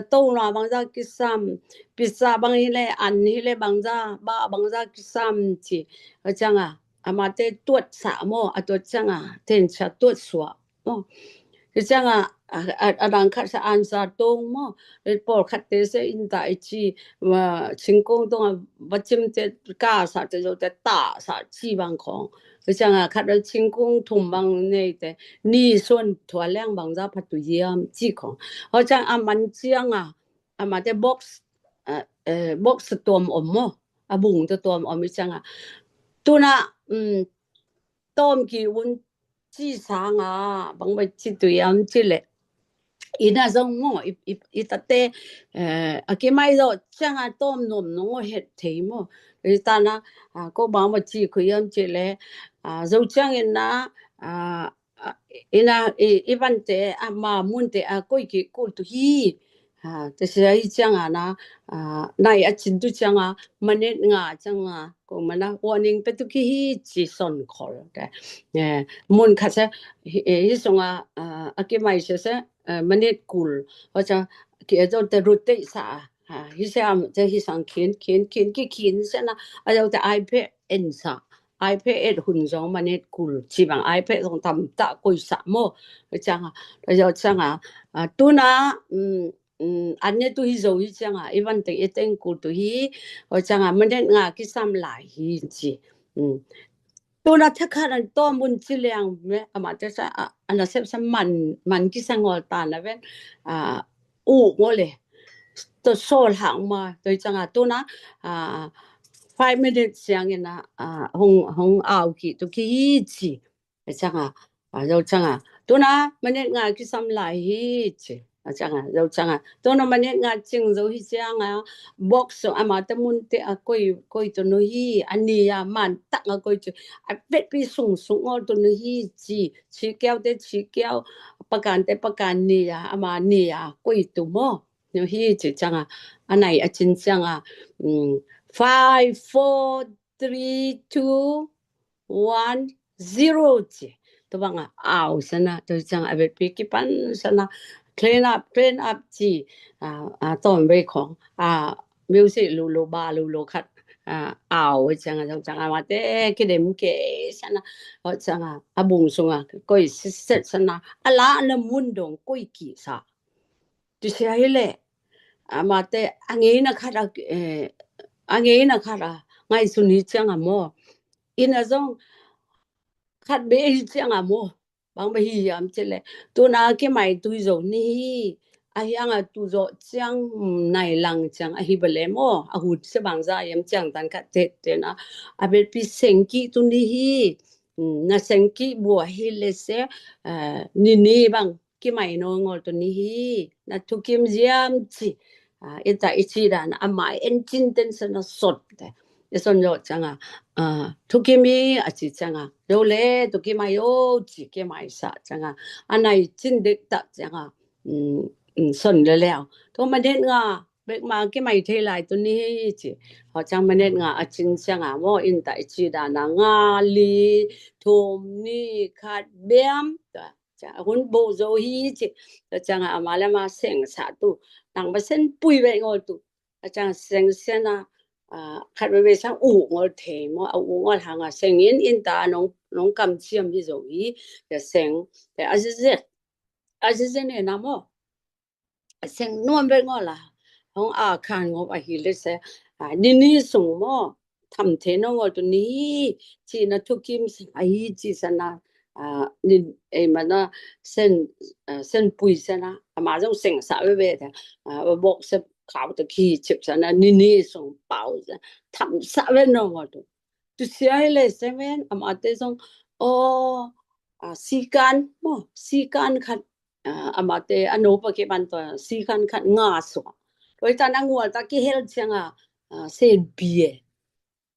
tona bangza kisam, pisa bang hileh, an hileh bangza, ba bangza kisam ci. Cianga amate tuat sa maw, a tuat cianga tensa tuat suah maw. Hi cianga a dang khat sa ansa tong maw. Pawl khatte se inn ta i ci, singkung tonga va cimte ka sa te zote ta sa ci bang khong. Hi cianga khat a singkung thum bang neite ni suan thua leng bangza phatu hiam ci khong. Ho ciang a man cianga amate box, box tuam om maw, a bung tuam om hi cianga tuna tawm ki un ci sanga bang bai ci tu hiam ci leh, ina zong maw i tate a kimai zawh cianga tawm nuam nong aw het thei maw. Hi tana ko bang bai ci khui hiam ci leh, zo ciangin na ina i vante a ma munte a koi ki kul tu hi. Te sia hi cianga na nai a cin tu cianga manet nga cianga ko mana warning pe tu ki hi ci son khol te. Mun khat se hi sunga a kimai se se manet kul ho ciang ki a zo te rut te sa hi se am te hi sang khin khin khin ki khin se na a zo te ai pe en sa. Ai pe et hun zong manet kul ci bang ai pe zong tam ta koi sa maw. Cianga cianga tuna an ne tu hi zo hi cianga i van teng i teng kul tu hi. Ho cianga manet nga kisam lai hi ci. Tuna thakhat an tawm un ci liang me amate sa ana sep sa man man kisa ngol ta na ven. U ngol e to sol hang ma to cianga tuna five minutes siang ina hong hong au ki tu ki ci. Cianga zo cianga tuna manet nga kisam lai hi ci. Cianga zo cianga tuna manet nga cing zo hi cianga box so amate munte a koi koi tu no hi a ni a man tak a koi tu a vetpi sung sung ngol tu no hi ci. Ci kiau te ci kiau pakan te pakan ni a ama ni a koi tu maw. No hi ci cianga a nai a cin cianga five four three two one zero ci. Tua banga au sana tua cianga a vetpi kipan sana clean up clean up ci. Tawm vei khong music lulu ba lulu khat au cianga zo cianga mate kidem ke sana ho cianga a bung sunga koi siset sana a la na mun dong koi ki sa. Tu sia hi leh amate a ngeina khat a a ngeina khat a ngai sun hi cianga maw. Ina zong khat be hi cianga maw. Bang ba hi hiam ci leh tuna kimai tui zo ni hi. A hianga tu zo ciang nai lang ciang a hi ba le maw a hut se bangza hiam ciang tan khat te tena a vetpi sengki tu ni hi. Na sengki bua hi le se ni ni bang kimai no ngol tu ni hi. Na thukim ziam ci. Ita i ci dan a mai en cin ten sana sot te i son zo cianga thukim i a ci cianga zo le tu kimai o ci kimai sa cianga a nai cin dek tak cianga son le leo. Tho manet nga bek ma kimai thei lai tu ni hi ci. Ho ciang manet nga a cin cianga maw ita i ci dan a nga li thum ni khat biam. Hun bo zo hi ci. Cianga ama le ama seng sa tu nang ba sen pui ve ngol tu. Cianga seng sena khat ve ve sang u ngol thei maw a u ngol hanga seng in ita nong nong kam ciam hi zo hi. Seng a zizet a zizet ne na maw. Seng nuam ve ngol a hong a khan ngop a hi le se ni ni sung maw. Tham the no ngol tu ni hi ci na thukim a hi ci sana ni ei mana sen sen pui sana ama zong seng sa ve ve ta bok se kau ta ki chip sana ni ni sung pau sa tham sa ve no ngol tu. Tu sia hi le seven amate zong o sikan maw sikan khat amate a no pa ke ban to sikan khat nga sua. Toi ta na ngual ta ki hel cianga sen pie.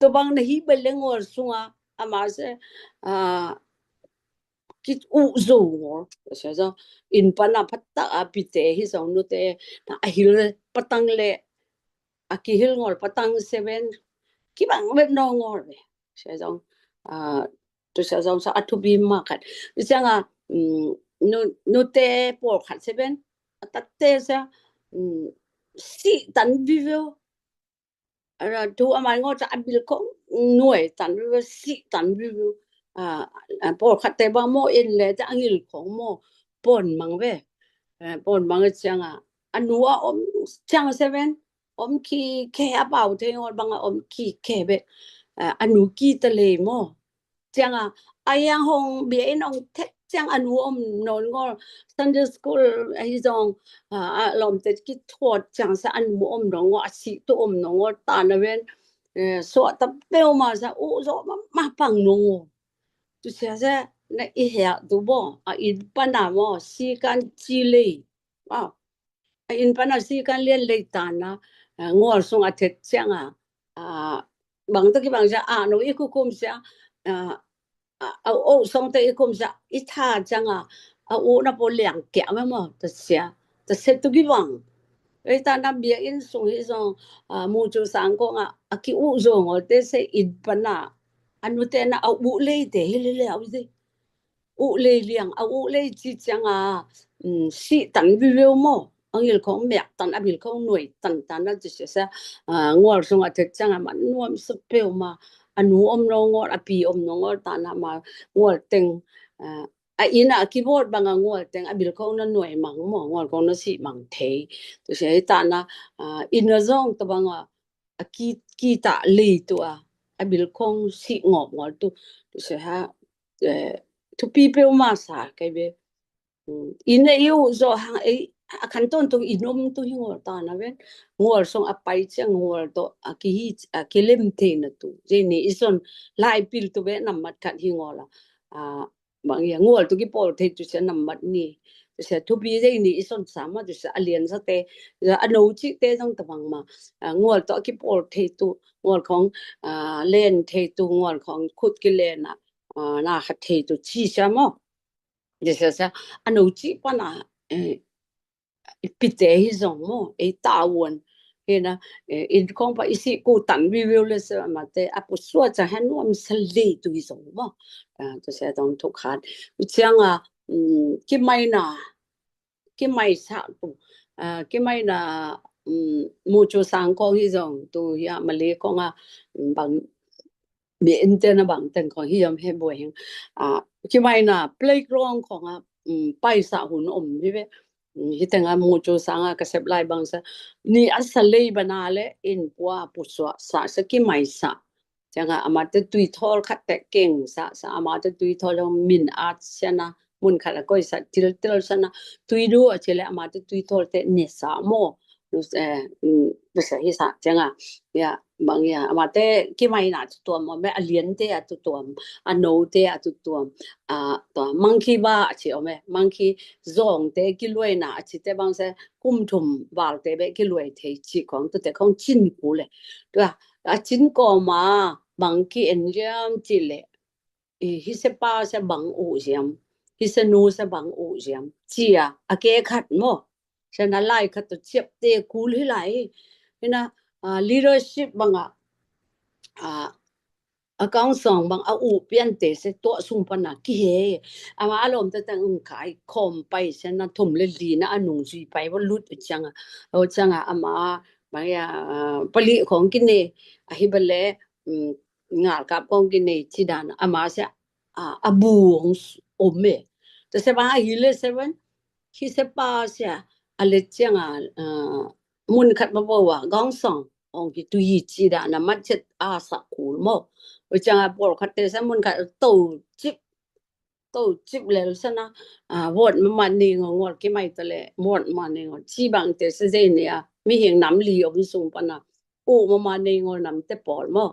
To bang na hi bel le ngol sunga ama se ki u zo ngol se zo in pana phatak a pite hi zo nute na a hil patang le a ki hil ngol patang seven ki bang vet no ngol le se zo Tu sia zong sa a thupi mah khat. Tu sia nga, mm, nu, nute pawlkhat se ven, a tate sia, mm, sih tan viviu. A ra thu a mai ngo ca a bil khong nuai tan viviu, sih tan viviu. A, a pawlkhat te bang maw in le ca a ngil khong maw pon mang ve. Eh, pon mang a ciang a, a nu a om ciang se ven, om ki khe a pau thei ngol bang a om ki khe ve. Eh, a nu ki ta lei maw. Ciang a, a yang hong bia in hong thek ciang a nu om non ngol. Sunday school a hi zong, a, a lawmte ki thuat ciang sa a nu om non ngol, a sih tu om non ngol, ta na ven, eh, suah ta peuhmah sa uh zawh mahmah pang non ngol. Tu sia sa na i heh tu baw, a inn pan a maw, sih kan ci lei. Wow. A inn pan a sih kan lian lei ta na, a, ngual sung a thet ciang a, a, bang ta ki bang sia, a, no i kukum sia, a, a, a, o song te i kum sia, i tha ciang a, a u na po liang kia ma maw, ta sia, ta se tu ki bang. Ei ta na bia inn sung hi zong, a, mu cu sang kong a, a ki u zong ol te se inn pan a, a nu te na a u lei te hi le le a u zi. Uh lei liang, a uh lei ci ciang a, mm, sih tan viviu maw. A ngil khong miak tan, a bil khong nuai tan, ta na ci sia sa, a, ngual sung a thet ciang a man nuam sa peuhmah. A nu om no ngol, a pi om no ngol, ta na ma ngual teng, a, a inn a kibawt bang a ngual teng, a bil khong na nuai mang maw, ngual khong na sih mang thei. Tu sia hi ta na, a, inn a zong ta bang a, a ki, ki ta lei tu a, a bil khong sih ngawp ngol tu. Tu sia ha, eh, thupi peuhmah sa kei ve. Mm, inn a i uh zawh hang ei, a khan tawntung inn om tu hi ngol ta na ven. Ngual song a pai ciang ngual tawh a ki hi, a ki lem thei na tu. Zei ni i son lai pil tu ve nammat khat hi ngol a. A, bang ia, ngual tu ki pawl thei tu sia nammat ni. Tu sia thupi zei ni i son sa ma tu sia a lian sa te. A no ci te zong ta bang ma. A, ngual tu a ki pawl thei tu, ngual khong, a, len thei tu, ngual khong khut ki len a, a, na khat thei tu ci sia maw. Sia, sia, a no ci pan a, eh, i pite hi zong maw, ei ta uan. Hi na, eh, inn khong pa i sih ku tan viviu le sia ma te, a pu sua ca han nuam sa lei tu hi zong maw. A, tu sia zong thuk khat. U ciang a, mm, ki mai na, ki mai sa tu. A, ki mai na, mm, mu cu sang kong hi zong, tu hi a, Malay kong a, mm, bang, mi inn te na bang teng khong hi om he buai hing. A, ki mai na playground khong a, um, paisa hun om hi ve. Um, hi teng a mu cu sang a ka sep lai bang sa. Ni a sa lei bana le inn pua pu sua sa sa ki mai sa. Ciang a ama te tui thawl khat te keng sa sa ama te tui thawl hong min at sia na mun khat a koi sa til til sa na tui du a ci le ama te tui thawl te ne sa maw. Eh, mm, bisa hi sa ciang a. Ia, bang ia, ama te ki mai na tu tuam, om e, a lian te a tu tuam, a no te a tu tuam, a, tua, monkey bar a ci om e, monkey zong te ki luai na a ci te bang se, kum thum val te be ki luai thei ci khong, tu te khong cin ku le. Tua, a cin ko ma, bang ki en liam ci le. I, hi se pa se bang uh ziam, hi se nu se bang uh ziam. Ci a, a ke khat maw. Sia na lai khat tu ciap te kul hi lai. Hi na, a, leadership bang a, a, a council bang a uh pian te se tua sung pan a ki he. Ama a lawm te teng ung kai khom pai sia na thum le li na a nung zui pai va lut u ciang a. U ciang a ama bang ia, a, pali khong ki ne. A hi ba le, um, ngal kap khong ki ne ci dan a. Ama sia a, a bu hong s-, om e. Ta se bang a hi le se ven, hi se pa sia, a le ciang a, a, mun khat ma bo wa, gong song, hong ki tu yi ci da na mat chet a sa kul mo. U ciang a pawl khat te sa mun khat to cip, to cip le sa na, a, vot ma ma ni ngo ngol ki mai ta le, vot ma ni ngo, ci bang te sa zei ni a, mi hing nam li om sung pa na, u ma ma ni ngo nam te pawl mo.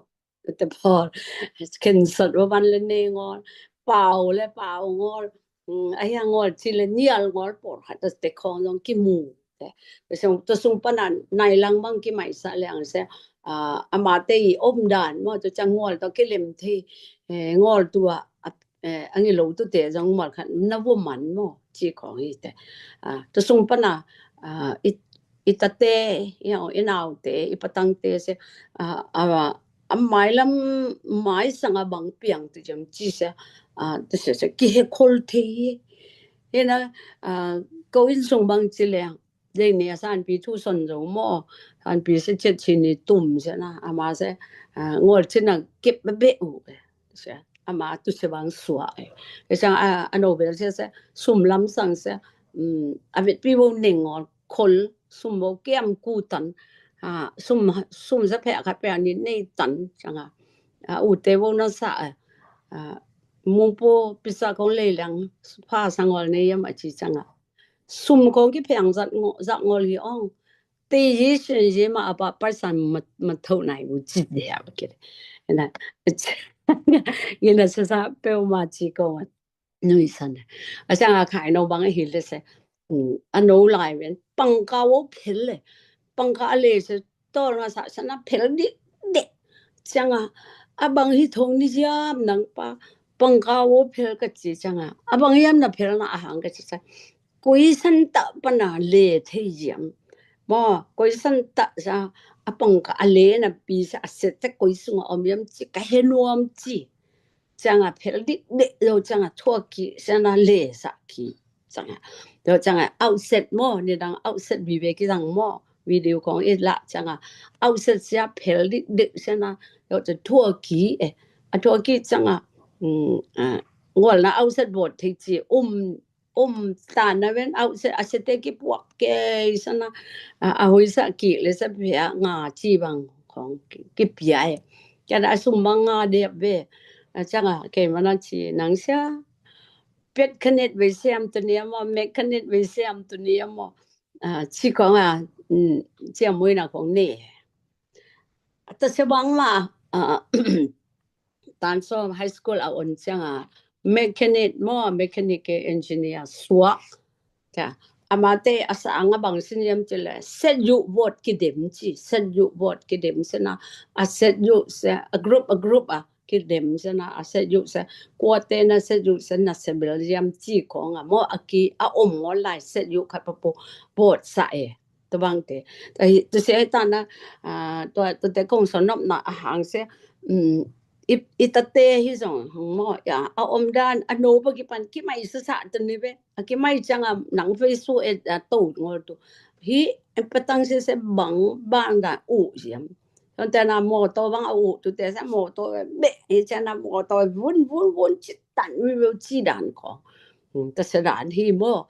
Te pawl, khen sot va van le nei ngol, pau le pau ngol, mm, a hia ngol ci le nial ngol pawl khat te khong zong ki mu. Te, te sung, te sung pan a nai lang bang ki mai sa le ang se, a, ama te i om dan mo, tu ciang ngol to ki lem thei, eh, ngol tua, a, eh, a ngi lo tu te zong mal khat na vua man mo, ci khong hi te. A, tu sung pan a, a, i, i ta te, i au, i nau te, i patang te se, a, a, a mailam maisang a bang piang tu jam ci sia, a, tu sia sia kihe khol thei hi. Hina, a, ko inn sung bang ci leng, dei ni a sanpi thu son zo maw, sanpi sia chet chi ni tum sia na, ama sia, a, ngol chin a kep bebe u. Sia, ama tu sia bang sua e. Sia, a, a no bel sia sia, sum lam sang sia, um, a vet pi bo neng ngol khol, sum bo kiam ku tan, a, sum, sum sia phe khat phe ni nei tan, chang a. A, u te bo na sa, a, a, mung po pisa kong lei lang, pha sa ngol nei yam a ci chang a. Sum kong ki pheng zat ngo-, zat ngol hi ong. Ti hi sin hi ma a pa paisan ma, ma tho nai bu ci de a ba ki. Na, ina sa sa peu ma ci kong nui san. A sang a khai no bang hi le se. Mm, a no lai ven. Pangka wo phel le. Pangka le se tol ma sa sa na phel di de. Chang a, a bang hi thong ni yam nang pa. Pangka wo phel ka ci chang a. A bang yam na phel na a hang ka ci sa. Koi san ta pana le thei yam. Maw, koi san ta sa a pangka a le na pi sa a set ta koi sung a om yam ci ka he nuam ci. Chang a phel dik de lo chang a thua ki sa na le sa ki. Chang a. Lo chang a outset maw, ni dang outset bi be ki dang maw. Video kong it la chang a. Outset sia phel dik de sa na. Lo chang thua ki e. A thua ki chang a. Mm, a, ngol na outset bot thei ci um um ta na ven au se a se te ki puak ke sa na, a, a hoi sa ki le sa pia nga ci bang kong ki, ki pia e. Ka da sum bang nga de be. A chang a ke mana ci nang sia. Pet kanet ve siam tu ni mo, mek kanet ve siam tu ni mo. A, ci kong a, mm, ci a mui na kong ne. Ta se bang ma, a, Tan Sawm High School a on ciang a mechanic maw, mechanic ke engineer suak. Tia, amate a sa anga bang sin yam ci le, set yu vote ki dem ci, set yu vote ki dem sin a, a set yu se, a group, a group a ki dem sin a, a set yu se, kuate na set yu se na se bel yam ci kong a maw, a ki a om ngol lai set yu khat papu vote sa e. Tua bangte. Tua hi, tua sia hi ta na, a, tua, tua te kong sawm nopna a hang sia, um, i, i tate hi zong, hong maw, ya, a om dan, a no pa kipan, kimai sasa ta ni ve, a kimai ciang a nang Facebook e, a to ngol tu. Hi, e patang sia sia bang, bang dan u siam. Tua te na motor bang a u, tu te sia motor be, hi sia na motor vun, vun, vun, ci tan, mi ve ci dan ko. Hmm, ta sia dan hi maw.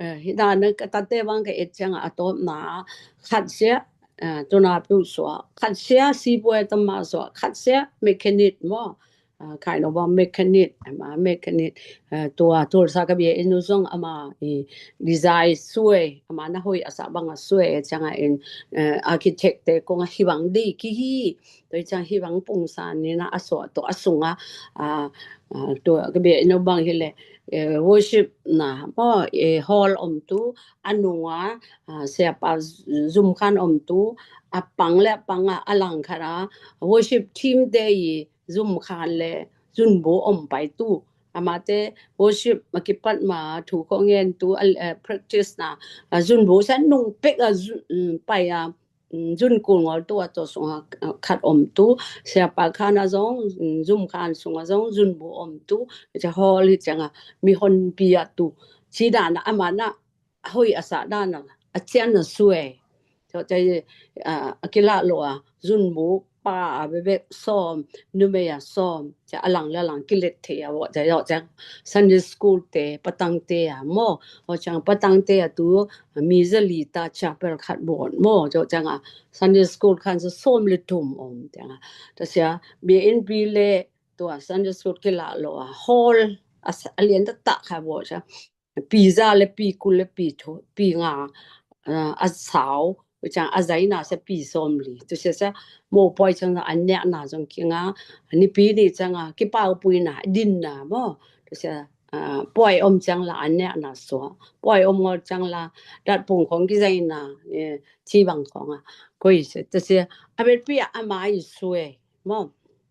Eh, hi dan na ka tate bang ka et ciang a tawpna khat sia, eh, tuna piu sua, khat sia sipua e tama sua, khat sia mechanic maw. Ah, kai no bang mechanic, ama mechanic, eh, tua, tua sa ka bia inu zong ama i design suai, ama na hoi a sa bang a suai, ciang a in, eh, architect te kong a hi bang di ki hi, tua ciang hi bang pung sa ni na a sua, tua a sung a, ah, ah, tua ka bia inu bang hi le, eh, worship na, maw, eh, hall om tu, a nung a, ah, siapa zum khan om tu, a pang le a pang a, a lang khat a, worship team te i zum khan le zunbu om pai tu. Amate worship ma kipat ma thu ko ngen tu, a, eh, practice na, a zunbu sa nung pek a zu-, mm, pai a, mm, zun kul ngol tu a to sung a, a khat om tu, siapa khan a zong, mm, zum khan sung a zong, zunbu om tu, ca hall hi ciang a, mi hon pi a tu. Ci dan a ama na, hoi a sa dan a, a cian a suai. Tua te, a, a kila lo a, zunbu, pa a bebek sawm, numei a sawm, ca a lang la lang kilet thei a, tua te, tua te, Sunday school te, patang te a, maw, tua ciang patang te a tu, mi za li ta chapel khat bon, maw, tua ciang a, Sunday school khan sa sawm le tum om, ciang a. Tua sia, bia in bi le, tua Sunday school kila lo a, hall, a sa, a lian ta ta kha bo, ciang. Pi za le pi kul le pi thu, pi nga, ah, a sau, ciang a zaina sa pi sawm li. Tu sia sa, mo poi ciang a nek na zong ki nga, ni pi ni ciang a, ki pau pui na, din na mo. Tu sia, ah, poi om ciang la a nek na sua. Poi om ngol ciang la, dat pung kong ki zaina, eh, ci bang kong a. Koi sia, tu sia, a bet pi a mai sue, mo.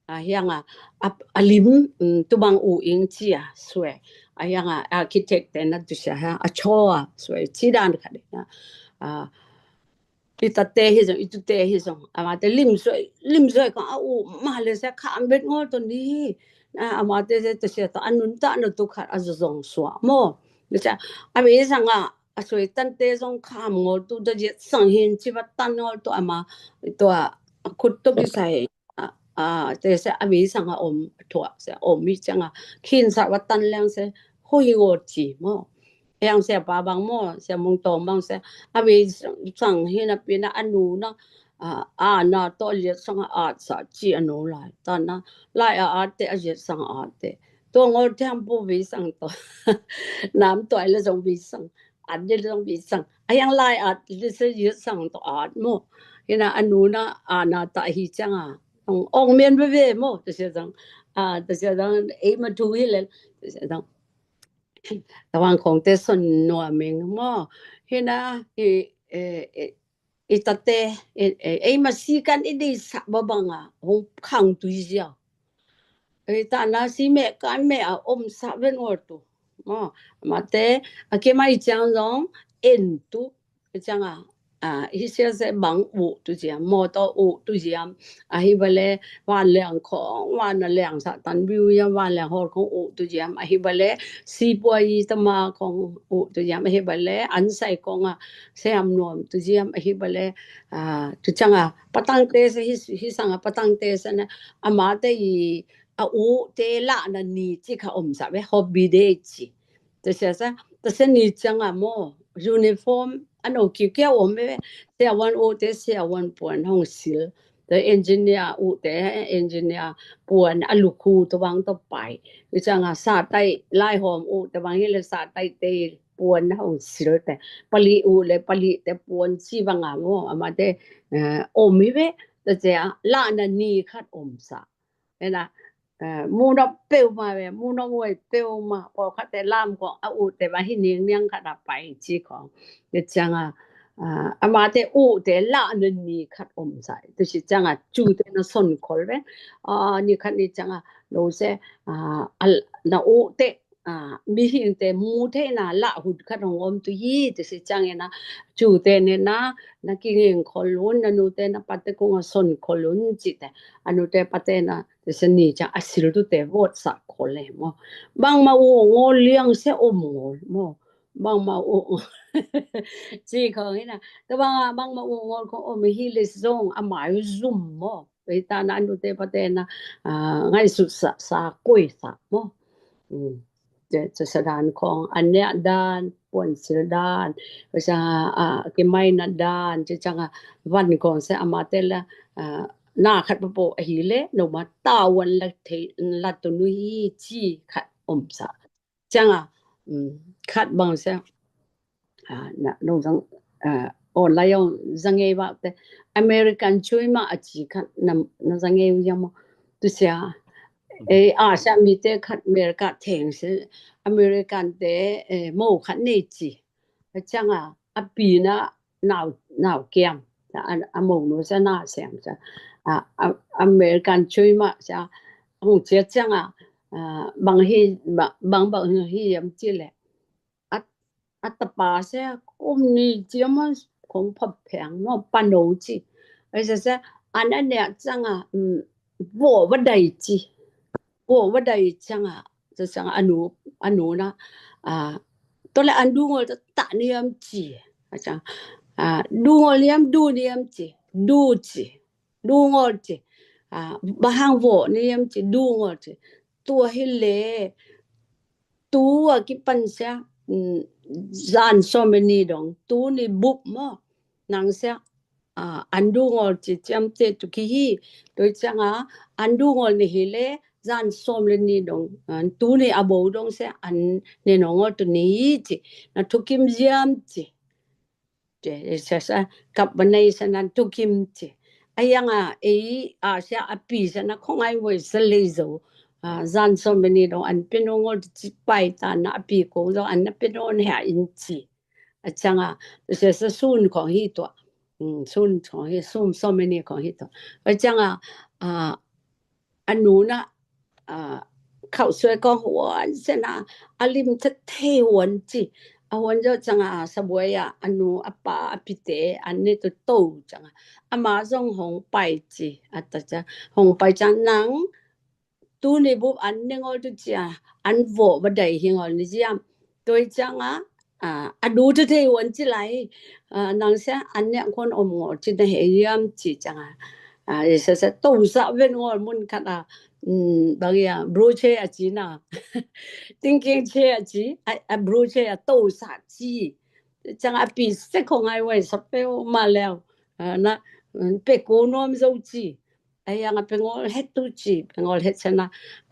A hiang a, a, a lim, mm, tu bang u ing ci a, sue. A hiang a, architect te na tu sia ha, a cho a, sue. Ci dan khat na. A, I tate hi zong, i tute hi zong, amate limzuai, limzuai kong a uh mah le sia kham bet ngol to ni. A, amate sia, ta sia ta a nuntakna tu khat a zong suak maw. Ni sia, a bei sang a, a soi tante zong kham ngol tu, ta ziat sang hin ci va tan ngol tu ama, tua a khut to kisai. A, a, te sia a bei sang a om, thuak sia om hi ciang a, khin sa va tan leng sia, hui ngol ci maw. Hiang sia pa bang maw, sia mung tawng bang sia, a bei sang hi na pi na a nu na, a, a na to a ziat sang a at sa ci a nu lai. Ta na, lai a at te a ziat sang a at te. Tua ngol thiam pu bei sang to. Nam tuai le zong bei sang. At le zong bei sang. A hiang lai at le sia ziat sang to at maw. Hi na a nu na a na ta hi ciang a. Ong, ong mian veve maw, ta sia zong. A, ta sia zong, ei ma thu hi le, ta sia zong. Tawang khong te son nuam ing maw. Hi na, i, e, e, i tate, e, e, ei ma si kan i dei sa ba bang a, hong khang tui zia. Ei ta na si me kan me a om sa ven ngol tu. Maw, mate, a ke mai ciang zong, en tu, ciang a, a, hi sia se bang uh tu ziam, mawtaw uh tu ziam, a hi ba le, van liang khong, van a liang sa tan biu ziam, van liang hol khong uh tu ziam, a hi ba le, si pua i tama khong uh tu ziam, a hi ba le, an sai khong a, siam nuam tu ziam, a hi ba le, a, tu ciang a, patang te se hi, hi sang a patang te se na, amate i, a uh te la na ni ci kha om sa ve, hobby day ci. Ta sia sa, ta sia ni ciang a maw, uniform, a no kiu kia om e, sia wan u te, sia wan puan hong sil. Ta engineer u te, engineer puan a lukhu ta bang ta pai. Hi ciang a sa tai, lai hawm u ta bang hi le sa tai te puan hong sil te. Pali u le, pali te puan si bang a maw, amate, eh, om hi ve, ta sia, la na ni khat om sa. Ena, eh, mu nok peuhmah ve, mu nok uai peuhmah, pawlkhatte lam khong a uhte va hi ningniang khat a pai ci khong. Ni ciang a, ah, amate uhte lah na ni khat om sa. Tu ci ciang a, cute na son khol ve. Ah, ni khat ni ciang a, lo se, ah, al-, na uhte, ah, mihingte mu theihna lah hun khat hong om tu hi, tu ci ciang ena, cute nena, na kinging khol un, na nute na pate kung a son khol un, cite. A nute pate na, Tesa ni ciang a sil tute vawt sak khol le maw. Bangmah uh ngol liang sia om ngol maw. Bangmah uh ngol. Ci khong hi na. Tua bang a bangmah uh ngol khong om hi le zong a mai uh zum maw. Tua hi ta na a nute pate na, ah, ngaihsut sa, sa koi sa maw. Mm. Tua, tua sa dan khong, an neih dan, puan sil dan, tua sa, ah, kimaina dan, tua ciang a van khong sia amate la, ah, na khat papo ahi le, no ma tawan la thei, la tunu hi ci khat om sa. Ciang a, mm, khat bang sia, ah, na, no zang, ah, online zang ei ba te, American chui ma a ci khat na, na zang ei u ya maw. Tu sia, eh, Asia mite khat America theng si, American te, eh, mo khat nei ci. A ciang a, a pi na nau, nau kiam. A, a mo nu sia na siam sia. A, a, American chui ma sia. Hong cia ciang a, a, bang hi, ba-, bang bang hi yam ci le. A, a tapa sia, kum ni cia ma kong phap pheng ma pano ci. A sia sia, an a nek ciang a, mm, vo va dai ci. Vo va dai ciang a, sia ciang a nu, a nu na, a, to le an du ngol ta, ta ni yam ci. A ciang, a, du ngol ni yam, du ni yam ci, du ci. Du ngol ci. A, ba hang vo ni yam ci, du ngol ci. Tua hi le, tu a kipan sia, mm, zan so many dong, tu ni bup maw, nang sia, a, an du ngol ci ciam te tu ki hi, tua ciang a, an du ngol ni hi le, zan som le ni dong, an tu ni a bo dong sia, an ne no ngol tu ni ci, na thukim ziam ci. Te, sa, sa, kap ba nei sa nan thukim ci. A yang a, ei, a sia a pi sa na khong ai wai sa lei zo. A, zan som ni dong an pin ong ol ci pai ta na a pi ko zo an na pin ong hea in ci. A ciang a, sa, sa sun khong hi tua. Mm, sun khong hi, sun som ni khong hi tua. A ciang a, a, a nu na, a, khauh suai kong huan sia na, a lim ta thei huan ci. a huan zawh ciangah a sabuai ah a nu a pa a pite an ne to to ciangah ama zong hong pai ci a ta ciang hong pai ciang nang tuni bup an ne ngawl tu cia an vawh va dai hi ngawl ni ziam. Toi ciangah a du tu thei huan ci lai nang sia an ne khon om ngawl ci na he ziam ci ciangah a sa sa to sa ven ngawl mun khat a bang ia bro che a ci na tingking che a ci a bro che a to sa ci ciangah a pi se khong ai wai sa peuh ma leu na pe ko nuam zo ci a hiang a pe ngawl het tu ci pe ngawl het sana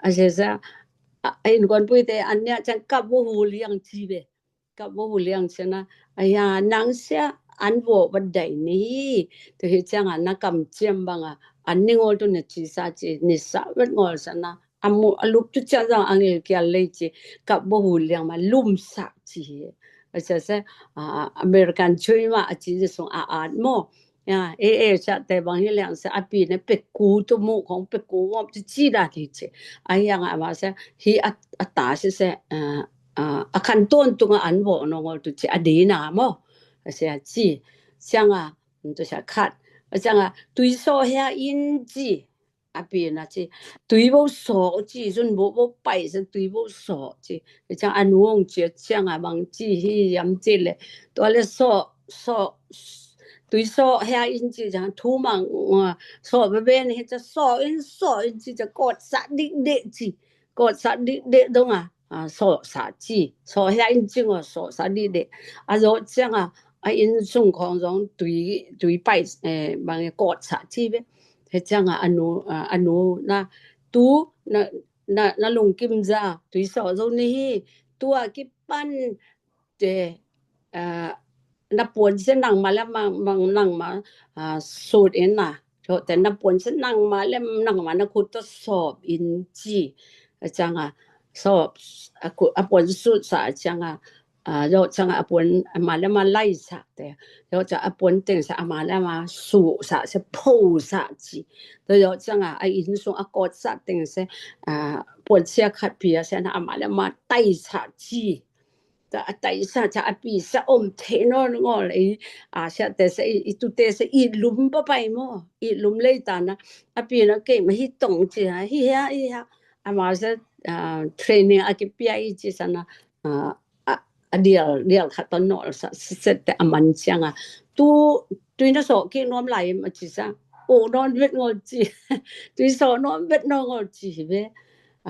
a se sa a in kuan puite an nia ciang kap vo hu liang ci ve kap vo hu liang sana a hiang nang sia an vo va dai ni tu hi ciangah na kam ciam banga an ni ngawl tu na ci sa ci ni sa vet ngawl sana a mu a lup tu ciang zang a ngil kial lei ci kap vo hu liang ma lum sa ci hi a sa sa American chui ma a ci sung a at mo ya e e sa te bang hi liang sa a pi ne pe ku tu mu khong pe ku wam ci ci da ti ci a hiang a ma sa hi a ta se se a kan ton tunga an vo no ngol tu ci a di na mo a sia ci siang a tu sia khat a siang a tui so hia in ci a pi na ci tui bo so ci zun bo bo pai sa tui bo so ci ciang a nuong ci ciang a bang ci hi yam ci le to le so so tui so hia in ci ciang thu mang so be ben hi ca so in so in ci ca kot sa dik de ci kot sa dik de dong a so sa ci so hia in ci ngo so sa dik de a zo ciang a a in sung khong zong tui tui pai bang kot sa ci be he ciang a anu anu na tu na na lungkim za tui so zo ni hi tua kipan te na puan se nang ma le mang nang ma sut in na so te na puan se nang ma le nang ma na khut to sop in ci ciang a sop a puan sut sa ciang a a zo ciang a puan ama le ma lai sa te zo ciang a puan teng sa ama le ma su sa se pho sa ci to zo ciang a a in sung a kot sa teng se a puan sia khat pia se na ama le ma tai sa ci ta a tai sa ca a pi sa om thei nawn ngol ei a sia te sa i tu te sa i lum pa pai mo i lum lei ta na a pi na ke ma hi tong ci ha hi ha hi ha ama sa training a ki pia i ci sa na a dial dial khat ta nol sa set te a man ciang a tu tui na so ki nom lai ma ci sa o non vet ngol ci tui so non vet non ngol ci hi ve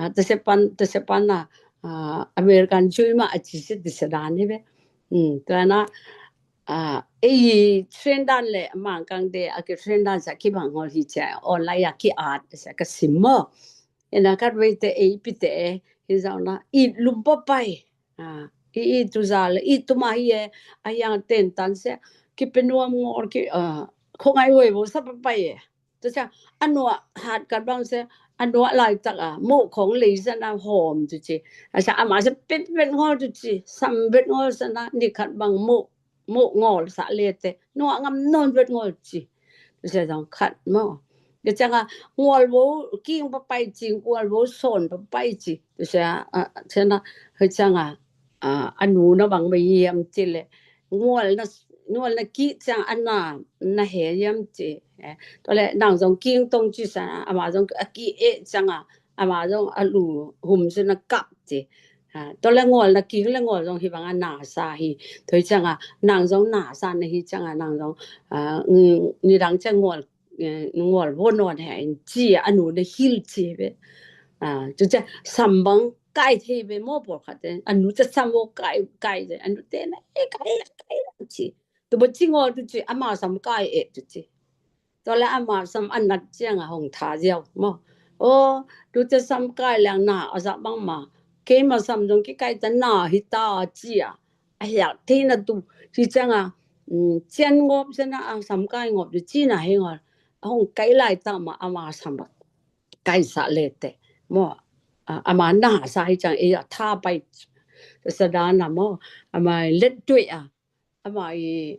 a ta se pan ta se pan na a American chui ma a ci se ti se dan hi ve um ta na a ei trend dan le mang kang de a ki trend dan sa ki bang ngol hi cha online a ki at sa ka sim mo ina kat ve te ei pi te hi zau na i lum pa pai a i i tu za le i tu ma hi e a yang ten tan se ki pe nuam ngol ki a kho ngai wei bo sa pa pai e tu cha a nuah hat kat bang se a nuah lai tak a mo khong lei sa na hom tu ci a sa ama se pet vet ngol tu ci sam vet ngol sa na ni khat bang mo mo ngol sa le te nuah ngam non vet ngol ci tu se dang khat mo ke chang a ngol bo king pa pai ci ngol bo son pa pai ci tu se a se na he chang a a nu na bang ba yam ci le ngol na ngol na ki chang a na na he yam ci to le nang zong king tong ci sa ama zong a ki e chang a ama zong a lu hum su na kap ci to le ngol na king le ngol zong hi bang a na sa hi to hi chang a nang zong na sa na hi chang a nang zong ni dang chang ngol ngol vo non he in ci a nu na hil ci ve tu cha sam bang kai thei ve mo por khat te a nu cha sam vo kai kai ve a nu te na e kai kai ci tu bo ci ngol tu ci ama sam kai e tu ci to le ama sam a nat ciang a hong tha ziau mo o tu cha sam kai lang na a za bang ma keima sam zong ki kai ta na hi ta ci a a hiak thei na tu hi chang a cian ngop se na a sam kai ngop tu ci na he ngol a hong kai lai ta ma ama sam kai sa le te mo ama na sa hi chang e a tha pai sa da na mo ama let tui a ama i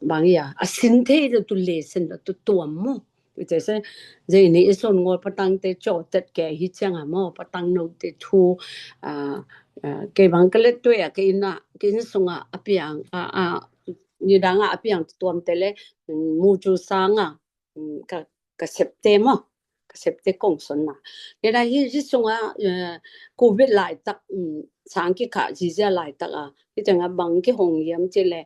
bang ia a sin thei tu le sen tu tuam mo tu te se zei ni i son ngol patang te cho tet ke hi chang a mo patang no te thu a Kei bang ka let tuai a, ka inn ah, ka inn sungah a piang a, a nidang ah a piang tuamte le, Mucu sang ah ka, ka septe maw, ka septe kong sonna. Kei na hi, hi sungah covid laitak, sang kikhah zizia laitak a, hi tengah bang kihong hiam ci le,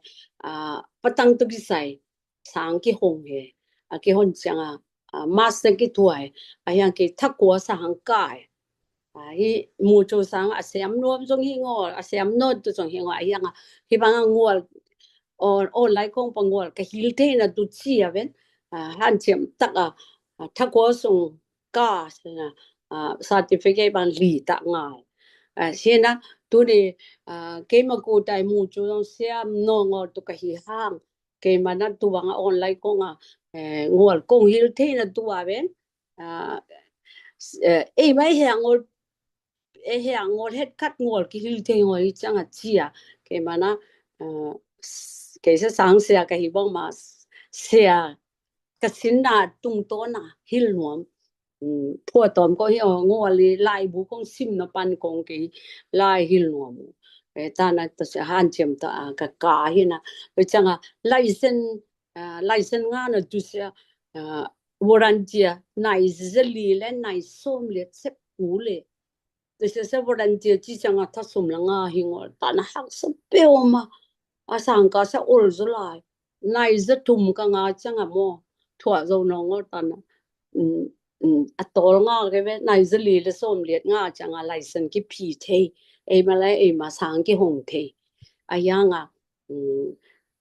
patang tu kisai sang kihong hi. A kihon ciang a, master kituai a, hiang kei thakua sang kai. Hi Mucu sang a sem nuam zong hi ngawl, a sem nawn tu zong hi ngawl, a hiang a hi bang a ngual, online kong pa ngual ka hil theina tu ci a ven, hanciam tak a, thakua sung ka certificate bang li tak ngai. Sina tuni keima kutai Mucu zong sem nawn ngawl tu ka hi hang, keima na tu bang a online kong a ngual kong hil theina tu a ven, ei mai heng ngawl, ei heng ngawl het khat ngawl kihil thei ngawl hi ciang a ci a, keima na kei sia sang sia ka hi bang ma, sia ka sinna tungtawn a hil nuam. Phua tawm ko hi ngawl i laibu kong simna pan kong kei lai hil nuam. Tana ta sia hanciam ta a ka ka hi na, ciang a license, license nga na tu sia volunteer nai zali le nai sawm le sep ku le. Tua sia sia volunteer ci ciang a thasum la nga hi ngawl, tana haksa peuh ma. A sang ka sia ol zo lai. Nai za tum ka nga ciang a maw, thuah zo nawn ngawl tana. A tawl nga ke ve, nai zali le sawm liat nga ciang a license kiphi thei. Ei ma lai ei ma sang kihong thei. A hiang a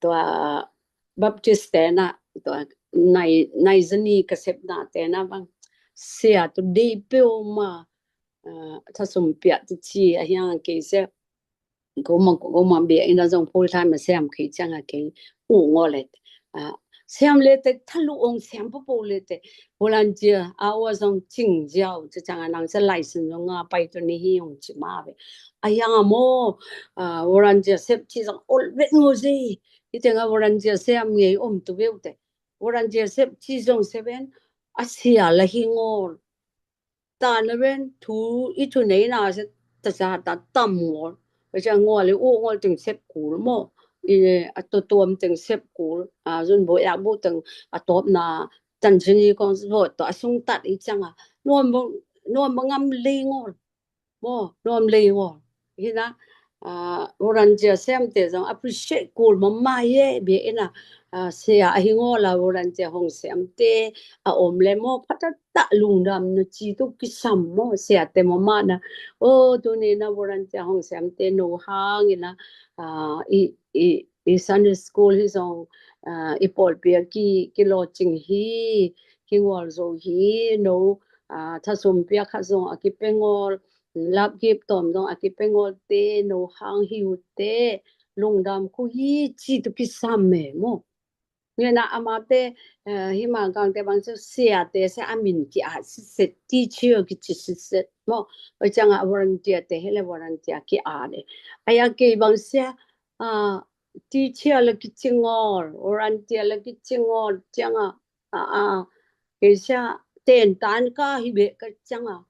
tua Baptist tena, tua nai, nai zani ka sepna tena bang sia tu dei peuh ma, thasum piah tu ci a hiang kei sia. Ko ma, ko ma bia ina zong full time a siam kei ciang a kei u ngo le. Siam le te thalu ong siam papo le te. Volunteer a ua zong cing ziau ci ciang a nang sia license zong nga pai tu ni hi ong ci ma ve. A hiang a maw, volunteer sep ci zong ol vet ngo zi. Hi teng a volunteer siam ngei om tu veu te. Volunteer sep ci zong seven a sia la hi ngol. Ta na ven thu i thu nei na se ta sa ta tam ngol. Ka sia ngol i u ngol teng sep kul maw. I a to tuam teng sep kul. A zun bo yak bo teng a top na tan sini kong bo to a sung tat i ciang a. Nuam bo, nuam bo ngam lei ngol. Maw, nuam lei ngol. Hi na, volunteer siam te zong appreciate kul mama ye, bia ina, sia a hi ngol a volunteer hong siam te a om le maw, phatata lungdam na ci tu kisam maw, sia te mama na. O, tuni na volunteer hong siam te no hang ina, i, i, i Sunday school hi zong, i pawlpi a ki, ki lawcing hi, ki ngol zo hi, no, thasum pia khat zong a ki pe ngol, lap kip tawm dong a ki pe ngol te, no hang hi u te, lungdam khu hi ci tu kisam me maw. Nge na ama te, hi ma gang te bang sia te sia a min ki a siset, teacher ki ci siset maw. Oi ciang a volunteer te hi le volunteer ki a le. A ya kei bang sia, teacher le ki ci ngol, volunteer le ki ci ngol, ciang a, a, a, kei sia ten tan ka hi be ka ciang a.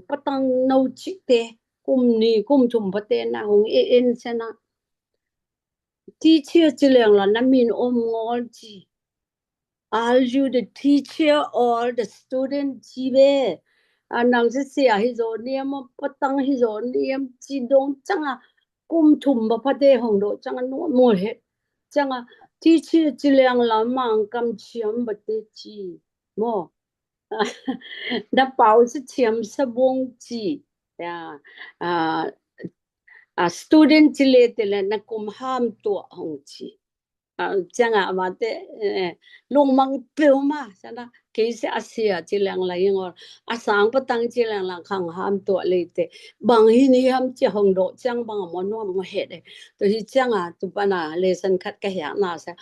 Patang no ci te, kum ni, kum thum pa te na hong e en sia na. Teacher ci leng la na min om ngol ci. Are you the teacher or the student ci ve? A nang sia sia hi zo niam, patang hi zo niam ci dong ciang a kum thum ba pa te hong do ciang a nuam mo he. Ciang a teacher ci leng la mang kam ciam ba te ci. Maw. Na pau sia ciam sa bong ci. Ya. A student ci le te le na kum ham tua hong ci. Ciang a ama te lungmang peuh ma, ciang a kei sia a sia ci leng la hi ngol, a sang patang ci leng la khang ham tua le te. Bang hi ni ham ci hong do ciang bang a mo nuam mo he de. Tu hi ciang a tu pa na lesson khat ka hiak na sia.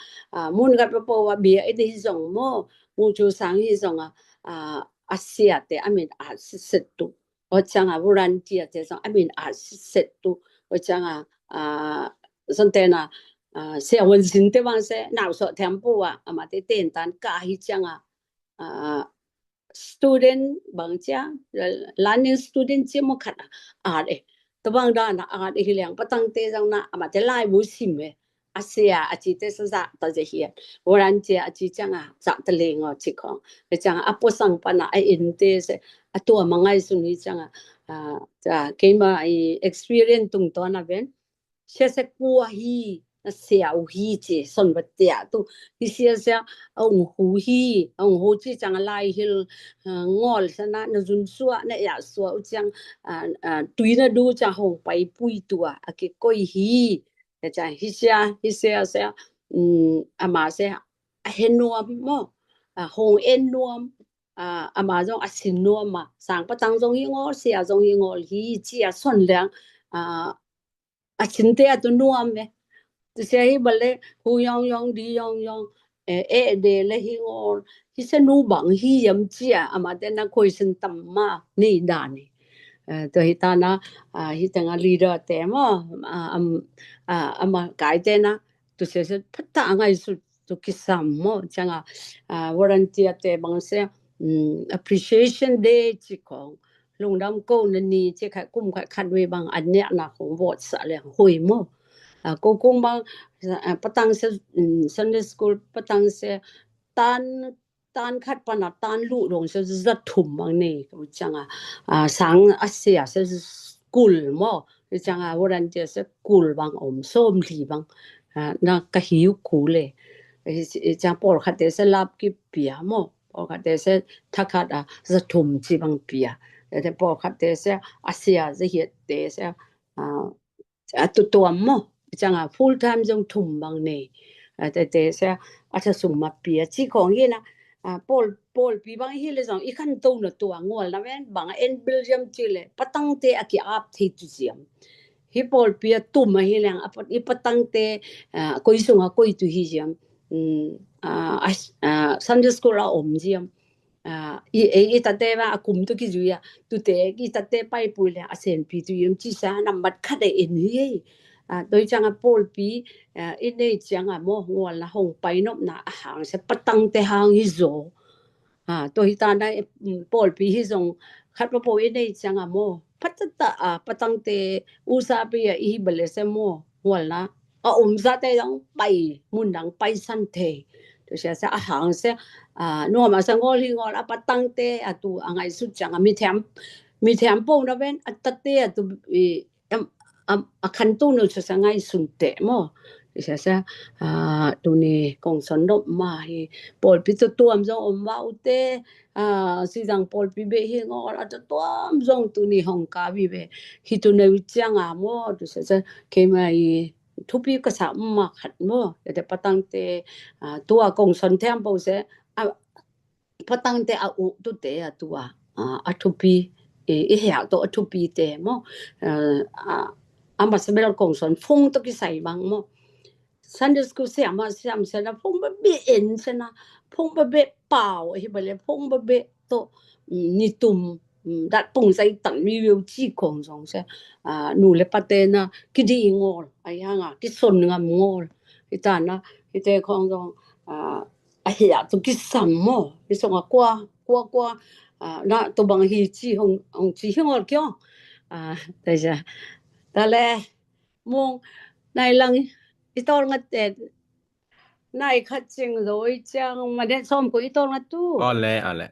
Mun khat pa po wa bia i te hi zong maw, Mucu sang hi zong a, a sia te a min a siset tu. Oi ciang a volunteer te zong a min a siset tu. Oi ciang a, zong te na, sia wan sin te bang se, nau so thiam pu a, ama te ten tan ka hi ciang a, student bang ciang, learning student ci mo khat a, a le. Tua bang dan a at i hi leng, patangte zong na amate laibu sim e. A sia a cite sa zah ta ze hiat. Volunteer a ci ciang a zah ta leng aw ci khong. Hi ciang a a puasang pan a a ente se a tua ma ngaihsun hi ciang a, a, keima i experience tungtawn a ven. Sia se kua hi, na sia uh hi ci son va tia tu. Hi sia sia a ung hu hi, a ung hu ci ciang a lai hil, a, ngol sa na, na zun sua, na ia sua uh ciang, a, a, tui na du ciang hong pai pui tua a kikoi hi. Hi sia, hi sia sia, um, ama sia a he nuam maw, a hong en nuam, a, ama zong a sin nuam a, sang patang zong hi ngol, sia zong hi ngol hi ci a son leng, a, a sinte a tu nuam e. Tu sia hi bale hu yong yong di yong yong, e, e de le hi ngol, hi se nu bang hi yam ci a, amate na koi sin tam ma nei dan e. E, tua hi ta na, a, hi teng a leader te maw, a, am, a, ama kai te na, tu sia se phat ta a ngaihsut tu kisam maw, ciang a, a, volunteer te bang se, um, appreciation day ci khong, lungdam ko na ni ci khat kum khat khat vei bang an nek na khong vot sa leng hui maw. A, ko kung bang, a, patang se, um, Sunday school patang se tan, tan khat pan a tan lu dong se za thum bang nei ko ciang a, a, sang a sia se kul maw. Ciang a volunteer se kul bang om, sawm li bang, a, na ka hiu kul e. Ciang pawlkhat te se lap ki pia maw. Pawlkhat te se thakhat a za thum ci bang pia. Te pawlkhat te se a sia za hiat te se, a, a tutuam maw. Ciang a full time zong thum bang nei. A, te te se a tha sum ma pia ci khong hi na. A, pawl, pawlpi bang hi le zong i khan to na tua ngol na ven bang a en bil ziam ci le patangte a ki ap thei tu ziam. Hi pawlpi a tum a hi leng a pat, i patangte, a, koi sung a koi tu hi ziam. Um, a, a, a, Sunday school a om ziam. A, i, i, i tate va a kum tu ki zui a, tute i tate pai pui le a senpi tu yam ci sa nambat khat e en hi ei. A, toi ciang a pawlpi, a, i nei ciang a maw, ngol na hong pai nop na a hang se patangte hang hi zo. A, tua hi ta na, e, um, pawlpi hi zong khat pa po i nei ciang a maw, phat ta ta a, patangte u sa pi a i hi bale se maw, ngol na a om sa te dang pai, mun dang pai san thei. Tu sia sa a hang se, a, nuam a sa ngol hi ngol a patangte a tu a ngaihsut ciang a mi thiam, mi thiam po na ven a tate a tu i, am, am, a khan tu nu sa sa ngaihsun te maw. Sia sa, a, tuni kong son nop ma hi pawlpi tu tuam zong om va u te, a, si zang pawlpi be hi ngol a tu tuam zong tuni hong ka vi be hi tu neu ciang a maw. Tu sa sa keima i thupi ka sa ma khat maw. Te patangte, a, tua kong son thiam po se, a, patangte a u tu te a tua, a, a thupi, i, i hea to a thupi te maw. A, a, a ma sa bel kong son phung to ki sai bang maw. Sunday school siam a siam se na phung ba be en se na, phung ba be pau hi bale phung ba be to, um, ni tum, um, dat pung sai tan mi veu ci kong zong se, a, nu le pate na ki di ngol, a, i hang a ki son ngam ngol. Hi ta na, hi te kong zong, a, a hia tu ki sam maw. Hi song a kua, kua, kua, a, na tu bang hi ci hong, hong ci hi ngol kiong. A, ta sa. Ta le, mong, nai lang, i tol ngat te, nai khat cing zoi ciang, ma den som ko i tol ngat tu. Ole, ole.